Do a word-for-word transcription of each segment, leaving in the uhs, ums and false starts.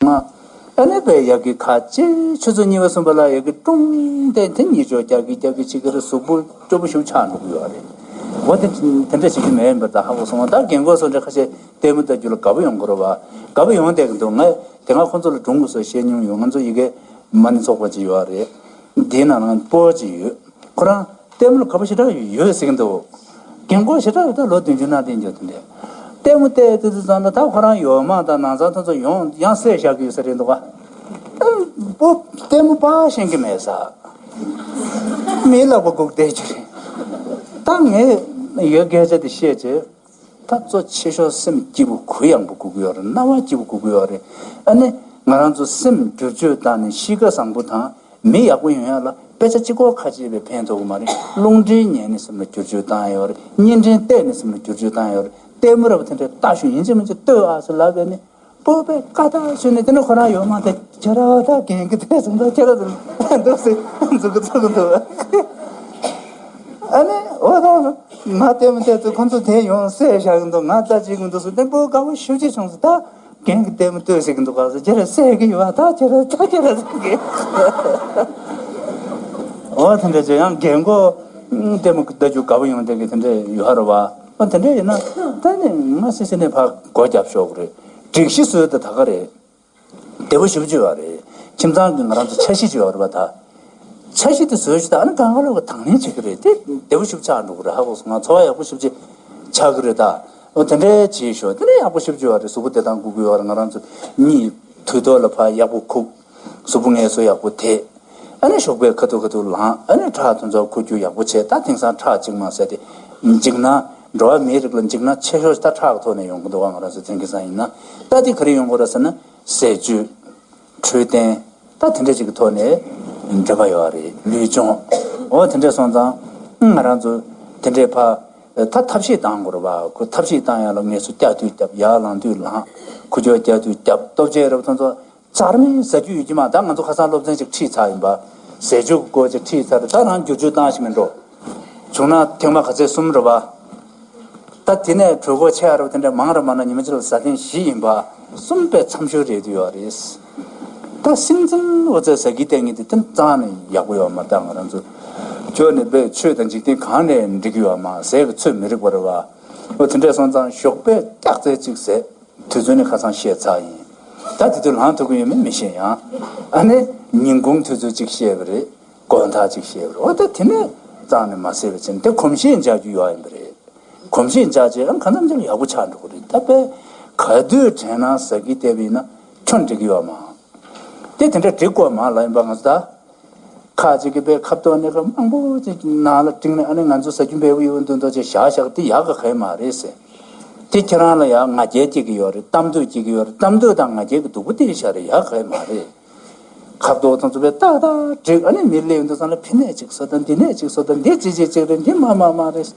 ང་། ཨ་ནི་པའི་ཡ་གི་ཁ་ཅིག་ཆུ་ཚོད་གཉིས་པ་གསུམ་པ་ལ་ཡ་གི་ཀྲུང་ཏེ་དེ་གཉིད་ཆོག་རྒྱག་གི་རྒྱག་གི་ཅིག་གི་རེ་གཟུགས་པོ་སྐྱོ་པོ་ཞིག་ཆགས་འགྲོ་གི་ཡོད་རེད། འོ་དེ་དེ་འདྲ་བྱེད་ཀྱི་མེད་པར་ད་ཧ་གོ་སོང་བ། ད་རྒན་གོག་སོགས་འདྲ་ཁ་ཤས་ལྟད་མོ་ལྟ་རྒྱུ་ལ་དགའ་པོ་ཡོང་གི་རེད་བ། དགའ་པོ་ཡོང་བསྡད་ཀྱི་འདུག་ང་དེ་སྔ་ཁོང་ཚོ་ལ་སྒྲུང་གི་བཟོ་བཤད་མྱོང་ཡོད། ང་ཚོ་ཡི་གེ་མ་ཎི་ཚོགས་པ་ཅིག་ཡོད་རེད། དེའི་ནང་ལ་སྤོ་ཅིག་ཡོད། ཁོ་རང་ལྟད་མོ་ལ་དགའ་པོ་ཞེ་དྲག་ཡོད་ཟེར་གྱི་འདུག་རྒན་གོག་ཞེ་དྲག་རེད། ད་ལོ་བདུན་ཅུ་ནང་བསྟན་རྒྱུ་དེ་འདྲས་ལྟད་མོ་བལྟས་དུས་དུས་ཙམ་ལ་ད་ཁོ་རང་ཡོད་མ་ད་ནང་ཚང་ཐོན་ཚོ་ཡོང་ཡང་བསད་བཞག་གི་ཡོད་ས་རེད་འདུག་ག་པོ་ལྟད་མོ་པ་ཤེས་ཀྱི་མེད་ས། མིའི་ལག་པ་སྒུག་བསྡད་ཀྱི་རེད། ད་ངས་ཡོད་སྐད་ཆ་དེ་བཤད་བྱས། ད་གཙོ་ཆེ་ཤོས་སེམས་སྐྱིད་པོ་གུ་ཡངས་པོ་དགོས་ཀྱི་ཡོད་རེད། སྣང་བ་སྐྱིད་པོ་དགོས་ཀྱི་ཡོད་རེད། ཨ་ནི་ང་རང་ཚོ་སེམས་བསྒྱུར་བཅོས་བཏང་ནས་གཤིས་ཀ་བཟང་པོ་དང་མི་ཡག་པོ་ཡོང་ཡ་ལ་དཔེ་ཆ་གཅིག་པོ་ཁ་གཅིག་པས་ཕན་ཐོགས་ཀྱི་མ་རེད། རླུང་འཕྲིན་ཉན་ནས་སེམས་ལ་བསྒྱུར་བཅོས་བཏང་ཡ་ཡོད་རེད། བརྙན་འཕྲིན་བལྟས་ནས་སེམས་ལ་བསྒྱུར་བཅོས་བཏང་ཡ་ཡོད་རེད། ལྟད་མོ་ར་བ་དེ་འདྲས་ལྟ་ཤོག་ཡིན་གཅིག་མིན་གཅིག་ལྟོས་ཨ་ཟེར་ལབ་པས་ནི། སྤོབས་པས་ཀ་དག་ཞུས་ནས་དེ་ནི་ཁོ་རང་ཡོད་མ་རེད། ཁྱེད་རང་ད་རྒན་གྱི་དེ་སོང་ད་ཁྱེད་རང་འདུག་སེ་འཛུགས་ཀྱི་ཚུགས་ཀྱི་འདུག་ཨ་ནི་འོ་ད་ང་ལྟད་མོ་བལྟས་ཚེ་ཁོ་ཚོ་དེ་ཡོང་བསད་བཞག་གི་འདུག་ང་ལྟ་ཅིག་གི་འདུག་སེ་དེ་སྤོ་དགའ་པོ་ཞེ་པོ་ཅིག་བྱུང་སོང་། ད་རྒན་གྱི་ལྟད་མོ་ལྟོས་ཟེར་གྱི་འདུག་ག་ཟེར། ཁྱེད་རང་བསད་ཀྱི་ཡོད་པ། ད་ཁྱེད་རང་ད་ཁྱེད་རང་ཟེར་གྱི། འོ་དེ་འདྲ་བྱས་ཡང་རྒན་གོག་ལྟད་མོ་ལྟ་རྒྱུ་དགའ་པོ་ཡོང་བསྡད་ཀྱི་དེ་འདྲ་ཡོད་རེད་བ། འོ་དེ་འདྲ་ཡིན་ན་ད་ནི་ང་སེ་སེ་ནས་ཕར་སྒོ་རྒྱབ་ཤོག་གི་རེད། སྒྲིག་གཞི་བཟོས་ད་ད་ག་རེད། བདེ་པོ་ཞེ་པོ་ཅིག་ཡོད་རེད། ཁྱིམ་ཚང་གི་ང་རང་ཚོ་འཆར་གཞི་ཅིག་ཡོད་རེད་པ། ད་འཆར་གཞི་དེ་བཟོས་ཤིག་ད་ཨ་ནི་གང་ག་ལོག་གི་དང་ལེན་བྱེད་ཀྱི་རེད། དེ་བདེ་པོ་ཞེ་པོ་ཆགས་འགྲོ་གི་རེད། ཧ་གོ་སོང་། ང་འཚོ་བ་ཡག་པོ་ཞེ་པོ་ཅིག་ཆགས་ཀྱི་རེད་ད། འོ་དེ་འདྲའི་བྱེད་ཤོག་དེ་འདྲའི་ཡག་པོ་ཞེ་པོ་ཅིག་ཡོད་རེད། གཟུགས་པོ་བདེ་ཐང་དགོས་ཀྱི་ཡོད་རེད། ང་རང་ཚོ་གཉིད་དུས་ཐོག་ལ་ཕར་ཡག་པོ་ཁུག་གཟུགས་པོ་ངལ་གསོ་ཡག་པོ་དེད། ཨ་ནི་ཞོགས་པའི་ཁ་ཐུག་ཁ་ཐུག་ལངས། ཨ་ནི་ཁྲག་དེ་ཚོ་འཁོར་རྒྱུག་ཡག་པོ་བྱས། ད་དེང་སང་ཁྲག་གཅིག་མ་ཟད་དེ་འཇིགས་སྣང་། འགྲོ་བ་མིའི་རིགས་ལ་འཇིགས་སྣང་ཆེ་ཤོས་ད་ཁྲག་གི་ཐོག་ནས་ཡོང་གི་འདུག་བ། ང་རང་ཚོ་ཚན་རིག་པ་ཡིན་ན། ད་དེ་ག་རེ་ཡོང་གི་རེད་ཟེར་ན། ཟས་བཅུད། འཕྲོད་བསྟེན། ད་དེ་འདྲ་ཅིག་གི་ཐོག་ནས་འབྲེལ་བ་ཡོད་རེད། ལུས་སྦྱོང་། འོ་དེ་འདྲ་སོང་ཙང་ང་རང་ཚོ་དེ་འདྲའི་ཕ། ད་ཐབས་ཤེས་གཏང་དགོས་རེད་བ། ཁོ་ཐབས་ཤེས་གཏང་ཡ་ལ་ངལ་གསོ་བསྐྱར་དུ་བརྒྱབ། ཡར་ལངས་དུས་ལངས། འཁོར་རྒྱུག་བརྒྱབ་དུས་བརྒྱབ། ལྟོ་ཆས་རབ་ཐོན་ཚོ་འཇར་མིན་ཟ་རྒྱུ་ཡོད་ཀྱི་མ། ད་ང་ཚོ་ཁ་སང་སློབ་ཚན་ཅིག་ཁྲིད་ཚར་ཡིན་པ། ཟས་བཅུད་ཀྱི་སྐོར་ཅིག་ཁྲིད་ཚར་རེད། ད་རང་བསྒྱུར་བཅོས་བཏང་ཞིག་མིན་འགྲོ། བྱུང་ན་ཐེངས་མ་ག་ཚད་གསུམ་རེད་བ། ད་དེ་ནས་གྲོད་ཁོག་ཆེ་ཡ་རེད་བ། དེ་འདྲ་མང་རེ་མང་ན་ཉི་མ་གཅིག་ལ་ཟ་ཐེངས་བཞི་ཡིན་པ། གསུམ་པའི་མཚམས་ཤོར་རེད་དུ་ཡོད་རེད། ད་སེམས་ཅན་འོ་ཚོད་ཟ་གི་བསྡད་མཁན་དེ་དེ་རྩ་ནས་ཡག་པོ་ཡོད་མ་རེད། ད་ང་རང་ཚོ་ཁྱོད་ནས་པའི་ཆོས་དང་འཇིག་རྟེན་གང་ནས་འགྲིག་གི་ཡོད་མ། ཟས་ཀྱི་ཚོད་མི་རིག་པ་རེད་བ། འོ་དེ་འདྲ་སོང་ཙང་ཞོགས་པའི་སྐྱག་རྫས་གཅིག་ཟས། དུས་ཚོད་ནི་ཁ་སང་བཤད་ཚར་ཡིན། ད་དེ་དུས་ལངས་ཐུབ་ཀྱི་ཡོད་མེད་མི་ཤེས་ཡང་། ཨ་ནི་ཉིན་གུང་དུས་ཚོད་གཅིག་བཤད་པ་རེད། དགོང་དག་ཅིག་བཤད་པ་རེད། འོ་ད་དེ་ནས་རྩ་ནས་མ་ཟེར་བ་བྱས་ནས་དེ་གོམས་གཤིས་འཇགས་རྒྱུ་ཡོད་ཡིན་པ་རེད། གོམས་གཤིས་འཇགས་བྱས་ཨ་གང་འཚམ་ཅིག་ཡག་པོ་ཆགས་འགྲོ་གི་རེད། ད་དཔེ་ག་དུས་དྲན་ན་ཟ་གི་བསྡད་པ་ཡིན་ན་ཁྱོན་འགྲིག་གི་ཡོད་མ། དེ་དེ་འདྲ་འགྲིག་དགོས་མ་ལབ་ཡིན་པ། ང་ཚོ་ད་ཁ་ཅིག་གིས་དཔེ་ཁ་བཏོན་ནས་ཁ་མང་པོ་ཅིག་ནང་ལ་བསྒྲིགས་ནས་ཨ་ནི་ང་ཚོ་ཟ་རྒྱུ་འབེལ་པོ་ཡོད་འདུག་འདུག་ཅེས་བཞག་བཞག་དེ་ཡག་ག་ག་ཡི་མ་རེད་ཟེར། དེ་ཁྱེད་རང་ལ་ཡང་ང་རྒྱལ་སྐྱེ་གི་ཡོད་རེད། གཏམ་འདོད་སྐྱེ་གི་ཡོད་རེད། གཏམ་འདོད་དང་ང་རྒྱལ་གྱི་སྡུག་པོ་དེ་བཞག་རེད། ཡག་ག་ག་ཡི་མ་རེད། ཁ་བཏོན་དང་ཚོ་དཔེ་ཏག་ཏག་བསྒྲིགས། ཨ་ནི་མི་སླེབས་འདུག་ཙང་ལ་ཕི་ནས་ཅིག་བཟོ་དང་འདི་ནས་ཅིག་བཟོ་དང་འདི་ཅི་ཅི་ཅིག་རེད། འདི་མ་མ་མ་རེད།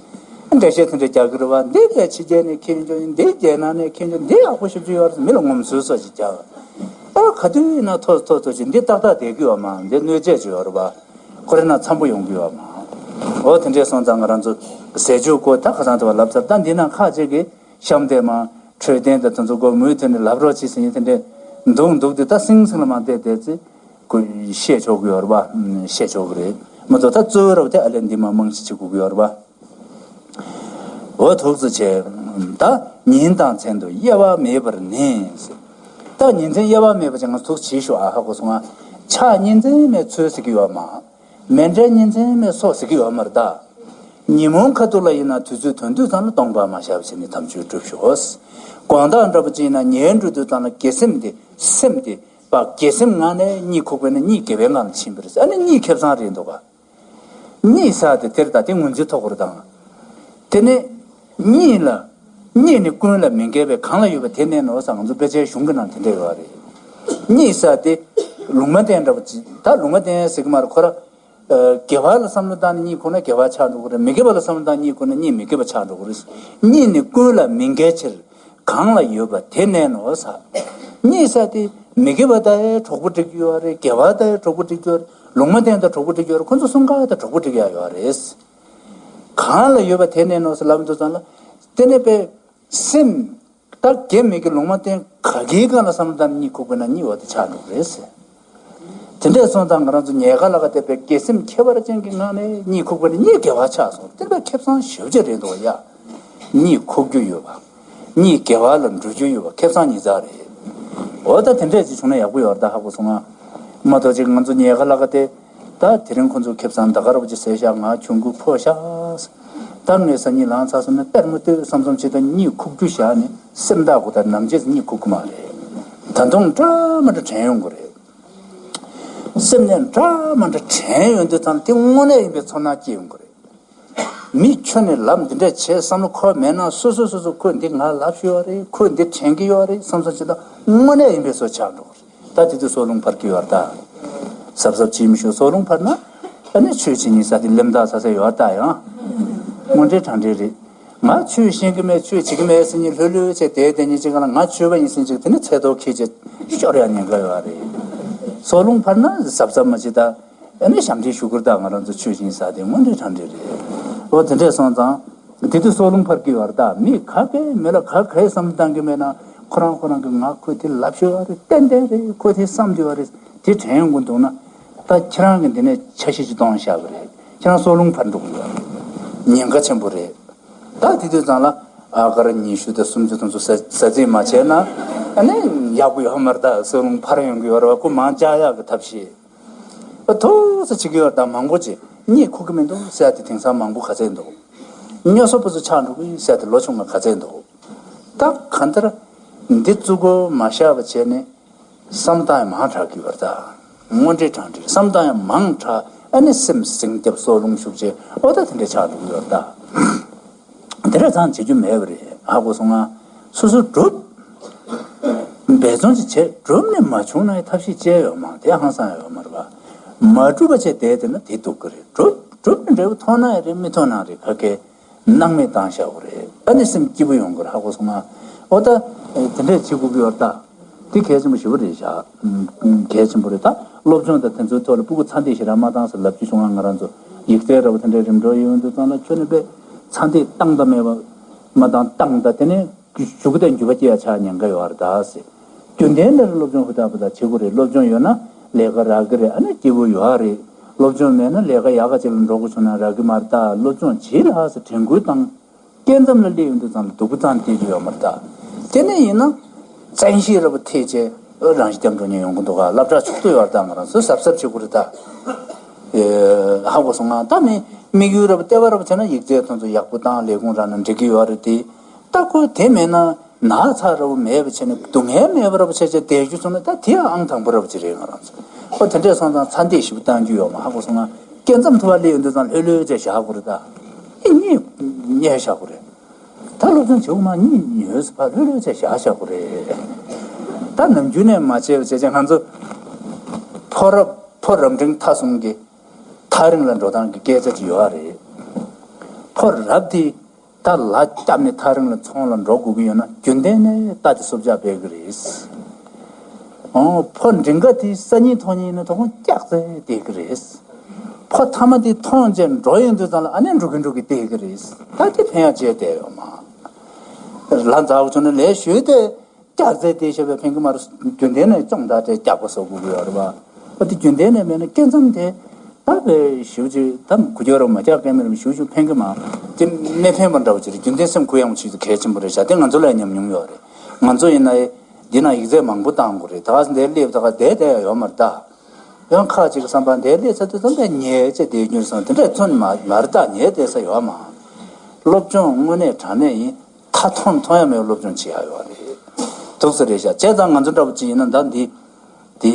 འགྲེལ་བཤད་དེ་འདྲ་རྒྱག་གི་རེད་བ། འདི་དཔེ་ཕྱི་རྒྱལ་ནས་ཁྱེར་འགྱོ་ཡིན། འདི་རྒྱལ་ནང་ནས་ཁྱེར་འགྱོ། འདི་ཡག་པོ་ཞེ་པོ་ཅིག་ཡོད་རེད། མི་ལ་ངོམ་སོ་སོ་ཅིག་རྒྱག་ཨ་ག་དུས་ཡིན་ན་ཐོ་ཐོ་ཐོ་ཅིག་འདི་ཏག་ཏག་བསྡད་ཀྱི་ཡོད་མ། འདི་གནོད་བྱེད་ཅིག་ཡོད་རེད་བ། ཁོ་རེ་ན་འཚམ་པོ་ཡོང་གི་ཡོད་མ། འོ་དེ་འདྲས་སོང་ཙང་ང་རང་ཚོ་ཟས་བཅུད་སྐོར་ད་ཁ་སང་དེ་བ་ལབ་ཚར། ད་འདི་ན་ཁ་ཅིག་གིས་གཤམ་དེ་མ་འཕྲོད་བསྟེན་དང་དེ་ཚོ་སྐོར་མུ་མཐུད་ནས་ལབ་རོགས་བྱེད་ཟེར་ཡིན། དེ་འདྲས་འདུག་འདུག་དེ་ད་སིང་སིང་ལ་མ་བལྟས་བལྟས་ཚེ་ཁོས་བཤད་ཆོག་གི་ཡོད་རེད་པ། བཤད་ཆོག་གི་རེད། མ་གཏོགས་ད་གཙོ་བོ་རབ་དེ་ཨ་ལས་འདི་མ་མང་ཞིག་བྱེད་དགོས་ཀྱི་ཡོད་རེད་པ། འོ་ཐུགས་རྗེ་ཆེ། ད་ཉིན་དང་མཚན་དུ་དབྱེ་བ་མེད་པར་ནི། ད་ཉིན་མཚན་དབྱེ་བ་མེད་པ་ཅིག་ང་ཐུགས་རྗེ་ཆེ་ཞུ་ཨ། ཧ་གོ་སོང་ང་། ཕྱག་གཉིས་མཚན་མའི་ཚོད་ཟེར་གྱི་ཡོད་མ། མཎྜལ་གཉིས་མཚན་མའི་སོགས་ཟེར་གྱི་ཡོད་མ་རེད་ད། ཉིན་མོ་ཁ་ཐུག་ལ་ཡིན་ན་དུས་ཚོད་ཐོན་དུས་ཙམ་ལ་སྟོང་པ་མ་བཞག་པ་བྱས་ནས་དམ་ཆོས་སྒྲུབ་ཤོག། དགོང་དག་འདྲ་པོ་ཅིག་ཡིན་ན་ཉལ་འགྲོ་དུས་ཙམ་ལ་དགེ་སེམས་དེ་སེམས་དེ་པ་དགེ་སེམས་ངང་ནས་གཉིད་ཁུག་པས་ན་གཉིད་དགེ་བའི་ངང་ལ་ཕྱིན་པ་རེད། ཨ་ནི་གཉིད་ཁེ་བཟང་རེད་འདུག་ག། གཉིད་ཟ་དེ་དེར་ད་དེ་ངོས་འཛིན་ཐོག་གོ་རེད་དང་། དེ་ནས་གཉིད་ལ། གཉིད་ནི་ཀུན་ལ་མི་འགལ་བས་གང་ལ་ཡོད་པ་དེ་གནས་ནོ་ཟེར། ང་ཚོ་དཔེ་ཆའི་གཞུང་གི་ནང་དེ་འདྲ་ཡོད་རེད། གཉིད་ཟ་དེ་ལུང་མ་བསྟན་འདྲ་པོ་ཅིག། ད་ལུང་མ་བསྟན་ཟེར་གི་མ་རེད། ཁོ་ར་དགེ་བ་ལ་བསམ་བློ་བཏང་ནས་གཉིད་ཁུག་ན་དགེ་བ་ཆགས་འགྲོ་གི་རེད། མི་དགེ་བ་ལ་བསམ་བློ་བཏང་གཉིད་ཁུག་ན་གཉིད་མི་དགེ་བ་ཆགས་འགྲོ་གི་རེད། གཉིད་ནི་ཀུན་ལ་མི་འགལ་ཕྱིར། གང་ལ་ཡོད་པ་དེ་གནས་ནོ་ཟེར། གཉིད་ཟ་དེ་མི་དགེ་བ་དང་ཡང་གྲོགས་པོ་སྒྲིག་རྒྱུ་ཡོད་རེད། དགེ་བ་དང་ཡང་གྲོགས་པོ་སྒྲིག་རྒྱུ་ཡོད་རེད། ལུང་མ་བསྟན་དང་གྲོགས་པོ་སྒྲིག་རྒྱུ་ཡོད་རེད། ཁོ་ཚོ་གསུམ་ཀ་དང་གྲོགས་པོ་སྒྲིག་ཡ་ཡོད་རེད། གང་ལ་ཡོད་པ་དེ་གནས་ནོ་ཟེར་ལབ་འདུག་ཙང་ལ། དེ་ནས་པའི་སེམས་ ད་དགེ་མི་དགེ་ལུང་མ་བསྟན་ག་གེའི་སྒང་ལ་བསམ་བློ་བཏང་ནས་གཉིད་ཁུག་པ་ན་གཉིད་འོ་དེ་ཆགས་འགྲོ་གི་རེད་ཟེར། དེ་འདྲས་སོང་ཙང་ང་རང་ཚོ་ཉལ་ཁ་ལ་ག་བལྟས་པའི་དགེ་སེམས་ཁྱད་པར་ཅན་གྱི་ངང་ནས་གཉིད་ཁུག་པ་ནི་གཉིད་དགེ་བ་ཆགས་སོང་། དེ་འདྲ་ཁེ་བཟང་ཞེ་པོ་ཅིག་རེད་འདུག་ཡ། གཉིད་ཁུག་རྒྱུ་ཡོད་པ། གཉིད་དགེ་བ་ལ་འགྲོ་རྒྱུ་ཡོད་པ་ཁེ་བཟང་ཉིས་བརྩེགས་རེད། འོ་ད་དེ་འདྲས་ཅིག་བྱུང་ན་ཡག་པོ་ཡོད་རེད་ད། ཧ་གོ་སོང་ང་། མ་གཏོགས་ཅིག་ང་ཚོ་ཉལ་ཁ་ལ་ག་བལྟས། ད་དེ་རིང་ཁོ་ཚོ་ཁེ་བཟང་ད་ག་ར་བ་ཅིག་ཟས་བཞག་ང་ཆུང་ཀུ་ཕོ་བཞག་ད་ངས་སང་ཉིན་ལངས་ཚར་སོང་ན་དཔེར་མ་ལྟོས་བསམ་བསམ་བྱེད་དང་གཉིད་ཁུག་རྒྱུ་བཞག་ནས་སེམས་ཐག་གོ་ད་ནམ་རྗེས་གཉིད་ཁུག་གི་མ་རེད། ད་དུང་འདྲ་མ་འདྲ་དྲན་ཡོང་གི་རེད། སེམས་ནས་འདྲ་མ་འདྲ་དྲན་ཡོང་དུས་ཙང་དེ་དངོས་གནས་ཡིན་པའི་ཚོར་སྣང་སྐྱེ་ཡོང་གི་རེད། མི་ཁྱོན་ནས་ལབ་འདི་འདྲ་བྱས་བསམ་བློ་འཁོར་མེད་ན་སོ་སོ་སོ་སོ་ཁོས་འདི་ང་ལབ་ཤེས་ཡོད་རེད། ཁོས་འདི་དྲན་གྱི་ཡོད་རེད་བསམ་བསམ་བྱེད་ད་དངོས་གནས་ཡིན་པའི་བཟོ་ཆགས་འགྲོ་གི་རེད། ད་དེ་དུས་སྲོག་རླུང་འཕར་གྱི་ཡོད་རེད་ད། གཟབ་གཟབ་བྱེད་མི་ཤོག་སྲོག་རླུང་འཕར་ན་ཨ་ནི་ཆོས་བྱེད་ཉིན་ས་དེ་ལེམ་ཐག་ཚ་ཚ་ཡོད་ད་ཡང་། དངོས་འབྲེལ་དྲང་འབྲེལ་རེད། ང་ཆོས་ཤེས་ཀྱི་མེད་ཆོས་བྱེད་ཀྱི་མེད་ཟེར་ནས་ལྷོད་ལྷོད་བྱས་བསྡད་བསྡད་ཉིན་གཅིག་ག་ལ་ང་ཆོས་པ་ཡིན་ཟེར་ཅིག་དེ་ནི་ཚེ་ཐོག་ཁྱེད་ཅེས་ཤོར་ཡ་ཉེན་ཁ་ཡོད་རེད། སྲོག་རླུང་འཕར་ན་གཟབ་གཟབ་མ་བྱེད་ད། ཨ་ནི་ཞབས་འདྲེན་ཞུ་དགོས་རེད་ད། ང་རང་ཚོ་ཆོས་བྱེད་ས་དེ་དངོས་འབྲེལ་དྲང་འབྲེལ་རེད། འོ་དེ་འདྲས་སོང་ཙང་། དེ་དུས་སྲོག་རླུང་འཕར་གྱི་ཡོད་རེད་ད། མི་ག་གེ་མི་ལ་ག་གེ་བསམ་བློ་བཏང་གི་མེད་ན་ཁོ་རང་ཁོ་རང་གི་ང་ཁོས་དེ་ལབ་ཤེས་ཡོད་རེད། ཏན་ཏན་རེད། ཁོས་དེ་བསམ་བསྡད་ཡོད་རེད། དེ་དྲན་ཡོང་གི་འདུག་ན། ད་ཁྱེད་རང་གི་འདི་ནས་འཆར་གཞི་ཅིག་གཏོང་བཞག་གི་རེད། ཁྱེད་རང་སྲོག་རླུང་འཕར་འགྲོ་གི་ཡོད་རེད། ཉེན་ཁ་ཆེན་པོ་རེད། ད་དེ་དུས་ཙང་ལ་ཨ་ག་ར་ཉི་ཤུ་དང་སུམ་ཅུ་དེ་ཚོ་ཟ་ཟ་རྩིས་མ་བྱས་ན་ཨ་ནི་ཡག་པོ་ཡོད་མ་རེད་ད། སྲོག་རླུང་འཕར་ཡོང་གི་ཡོད་རེད་བ། སྐུ་མང་ལྕགས་ཡག་གི་ཐབས་ཤེས། ཨ་ཐུགས་སུ་བྱེད་ཀྱི་ཡོད་རེད་ད། མང་པོ་ཅིག་གཉིད་ཁུག་གི་མི་འདུག་ཟེར་ཡ་དེ་དེང་སང་མང་པོ་ག་ཚད་འདུག་སྨྱོ་སོ་པ་ཚོ་ཆགས་འགྲོ་གི་ཟེར་ཡ་དེ་ལོ་ཆུང་བ་ག་ཚད་འདུག་ད་གང་ལྟར་འདི་བཙུགས་སྒོ་མ་བཞག་པ་བྱས་ནས། བསམ་བཏང་ཡང་མང་དྲགས་ཀྱི་ཡོད་རེད་ད། དངོས་འབྲེལ་དྲང་འབྲེལ་བསམ་བཏང་ཡང་མང་དྲགས། ཨ་ནི་སེམས་ཟིང་སྐྱབས་སྲོག་རླུང་ཤུགས་ཆེ་འོ་ད་དེ་འདྲ་ཆགས་འགྲོ་གི་ཡོད་རེད་ད། དེ་འདྲ་ཙང་བྱེད་རྒྱུ་མེད་པ་རེད། ཧ་གོ་སོང་ང་། སོ་སོ་སྒྲུབ། འབད་བརྩོན་ཅིག་བྱེད། གྲུབ་ནས་མ་བྱུང་ན་ཡང་ཐབས་ཤེས་བྱས་ཡོད་མ་དེ་ཧང་སང་ཡོད་མ་རེད་པ། མ་གྲུབ་པ་བྱས་བསྡད་དེ་ན་དེ་སྡུག་གི་རེད། གྲུབ་གྲུབ་ནས་འབྲས་བུ་ཐོན་ན་ཡང་རེད། མི་ཐོན་ན་རེད། ག་གེ་སྣང་མེད་བཏང་བཞག་གི་རེད། ཨ་ནི་སེམས་སྐྱིད་པོ་ཡོང་གི་རེད། ཧ་གོ་སོང་ང་། འོ་ད། དེ་འདྲས་བྱེད་དགོས་ཀྱི་ཡོད་རེད་ད། དེ་གལ་ཆེན་པོ་ཞེ་པོ་རེད་བཞག་གལ་ཆེན་པོ་རེད་ད། སློབ་སྦྱོང་དང་དེ་ཚོའི་ཐོག་ལ་ཕྲུ་གུ་ཚ་འདེད་ཞེ་དྲག་མ་བཏང་ཟེར་ལབ་རྒྱུ་བྱུང་ང་། ང་རང་ཚོ་ཡིག་ཚད་འདྲ་པོ་དེ་འདྲས་རིམ་གྲོ་ཡོང་དུས་ཙང་ལ་ཁྱོན་ནས་དཔེ་ཚ་འདེད་བཏང་དང་མེད་པ་མ་བཏང་བཏང་དང་དེ་ནས་གཞུག་གུ་དེ་འགྱོད་པ་སྐྱེ་ཡ་ཆགས་ཉེན་ཁ་ཡོད་རེད་ད་ཟེར། རྒྱུན་ལྡན་ལ་སློབ་སྦྱོང་ཧུར་ཐག་ཧུར་ཐག་བྱེད་དགོས་རེད། སློབ་སྦྱོང་ཡོད་ན་ལས་ཀ་རག་གི་རེད། ཨ་ནི་སྐྱིད་པོ་ཡོད་རེད། སློབ་སྦྱོང་མེད་ན་ལས་ཀ་ཡག་ག་ཅིག་ལ་འགྲོ་དགོས་བྱུང་ན་རག་གི་མ་རེད་ད། སློབ་སྦྱོང་བྱེད་ལ་ཟེར་དྲན་སྐུལ་བཏང་། སྐྱེ་མཚམས་ལ་སླེབས་ཡོང་དུས་ཙམ་ལ་སྡུག་པོ་ཙམ་སྟེར་རྒྱུ་ཡོད་མ་རེད་ད། དེ་ནས་ཡིན་ན། བཙན་ཤེད་རབ་ཐེབས་བྱས་རང་ཤི་སྐྱབས་འགྲོ་མཁན་ཡོང་གི་འདུག་ག་སློབ་གྲྭ་ཆུང་དུ་ཡོད་རེད་ད། ང་རང་ཚོ་གཟབ་གཟབ་བྱེད་དགོས་རེད་ད། ཨེ། ཧ་གོ་སོང་ང་། ད་མི་དམིགས་ཡུལ་རབ་ལྟེ་བ་རབ་བྱས་ན་ཡིག་ཚད་ཐོན་ཚོ་ཡག་པོ་བཏང་ལས་ཁུངས་རག་ན་འགྲིག་གི་ཡོད་རེད་དེ། ད་ཁོ་དེ་མེད་ན་ན་ཚ་རབ་མེད་པ་བྱས་ནས་སྡུག་བསྔལ་མེད་པ་རབ་བྱས་བྱས་བསྡད་རྒྱུ་སོང་ན་ད་དེ་ཨང་དང་པོ་རབ་ཅིག་རེད། ང་རང་ཚོ་ཁོ་དེ་འདྲས་སོང་ཙང་ཚ་འདེད་ཞིབ་བཏང་རྒྱུ་ཡོད་མ། ཧ་གོ་སོང་ང་། སྐྱེ་མཚམས་ཐུབ་པ་སླེབས་ཡོང་དུས་ཙམ་ལྷོད་ལྷོད་བྱས་བཞག་དགོས་རེད་ད། ཨེ་གཉིད་ཉལ་བཞག་དགོས་རེད། ད་སློབ་སྦྱོང་བྱེད་དགོས་མ་གཉིད་ཉལ་ཟེར་ཕར་ལྷོད་ལྷོད་བྱས་བཞག་བཞག་དགོས་རེད། ད་ནམ་རྒྱུན་ནས་མ་བྱས་པ་བྱས་བྱས་ང་ཚོ་ཕོ་རབ་ཕོ་རབ་འབྲིང་ཐ་གསུམ་གྱི་ཐག་རིང་ལ་འགྲོ་སྟངས་ཀྱི་སྐད་ཆ་ཅིག་ཡོད་རེད། ཕོ་རབ་དེ་ད་ལ་སྐྱབས་ནས་ཐག་རིང་ལ་ཚོང་ལ་འགྲོ་དགོས་ཀྱི་ཡོད་ན་རྒྱུན་ལྡན་ནས་རྟ་དེ་སྲོག་སྐྱབས་འབད་གི་རེད། ཨོ། ཕོ་འབྲིང་ག་དེ་སང་ཉིན་ཐོག་ཉིན་ཡིན་ན་ཐོག་ཁོང་སྐྱག་རྫས་བསྡད་གི་རེད། ཕོ་ཐ་མ་དེ་མཐོང་རྗེས་འགྲོ་ཡོང་དུས་ཙམ་ལ་ཨ་ནེ་འགྲོ་གི་འགྲོ་གི་བསྡད་གི་རེད། ད་དེ་ཕན་ཡག་ཅེས་བསྡད་ཡོད་མ། ལ་མཛའ་བོ་བྱུང་ན་ལས་ཞུས་ཏེ་སྐྱག་རྫས་དེ་བཤད་པའི་ཕན་གི་མ་རེད། རྒྱུན་ལྡན་ནས་སྐྱོང་བདག་དེ་སྐྱག་པ་བཟོ་དགོས་ཀྱི་ཡོད་རེད་བ། ཨ་དེ་རྒྱུན་ལྡན་ནས་མེད་ན་སྐྱེ་མཚམས་དེ་ད་བས་ཞུ་ཅིག་ད་གུ་རྒྱོ་ར་མ་སྐྱག་སྐད་མེད་ར་ཞུ་ཞུ་ཕན་གི་མ། དེ་མི་ཕན་པ་འདྲ་བོ་ཅིག་རེད། རྒྱུན་ལྡན་སེམས་གུ་ཡངས་ཅིག་གལ་ཆེན་པོ་རེད་བཞག་དེ་ང་ཚོ་ལ་ཉམས་མྱོང་ཡོད་རེད། ང་ཚོ་ཡིན་ན་འདི་ན་ཡིག་ཚད་མང་པོ་བཏང་དགོས་རེད། ད་ག་འདིར་སླེབས་ད་ག་བསྡད་བསྡད་ཡ་ཡོད་མ་རེད་ད། ཡང་ཁག་ཅིག་གི་བསམ་པ་འདིར་སླེབས་ཚར་དུས་ཙམ་པས་ཉལ་ཅེས་བསྡད་རྒྱུ་རེད་བསམ་དེ་འདྲས་ཚོན་མ་མ་རེད་ད། ཉལ་བསྡད་ས་ཡོད་མ། སློབ་སྦྱོང་དངོས་གནས་དྲང་གནས་ཡིན། མཐའ་ཐོན་ཐོན་ཡ་མེད་པའི་སློབ་སྦྱོང་བྱེད་ཡ་ཡོད་རེད། འདུག་ས་རེད་བཞག་བྱས་ཙང་ང་ཚོ་འདྲ་པོ་ཅིག་ཡིན་ན་ད་འདི། འདི་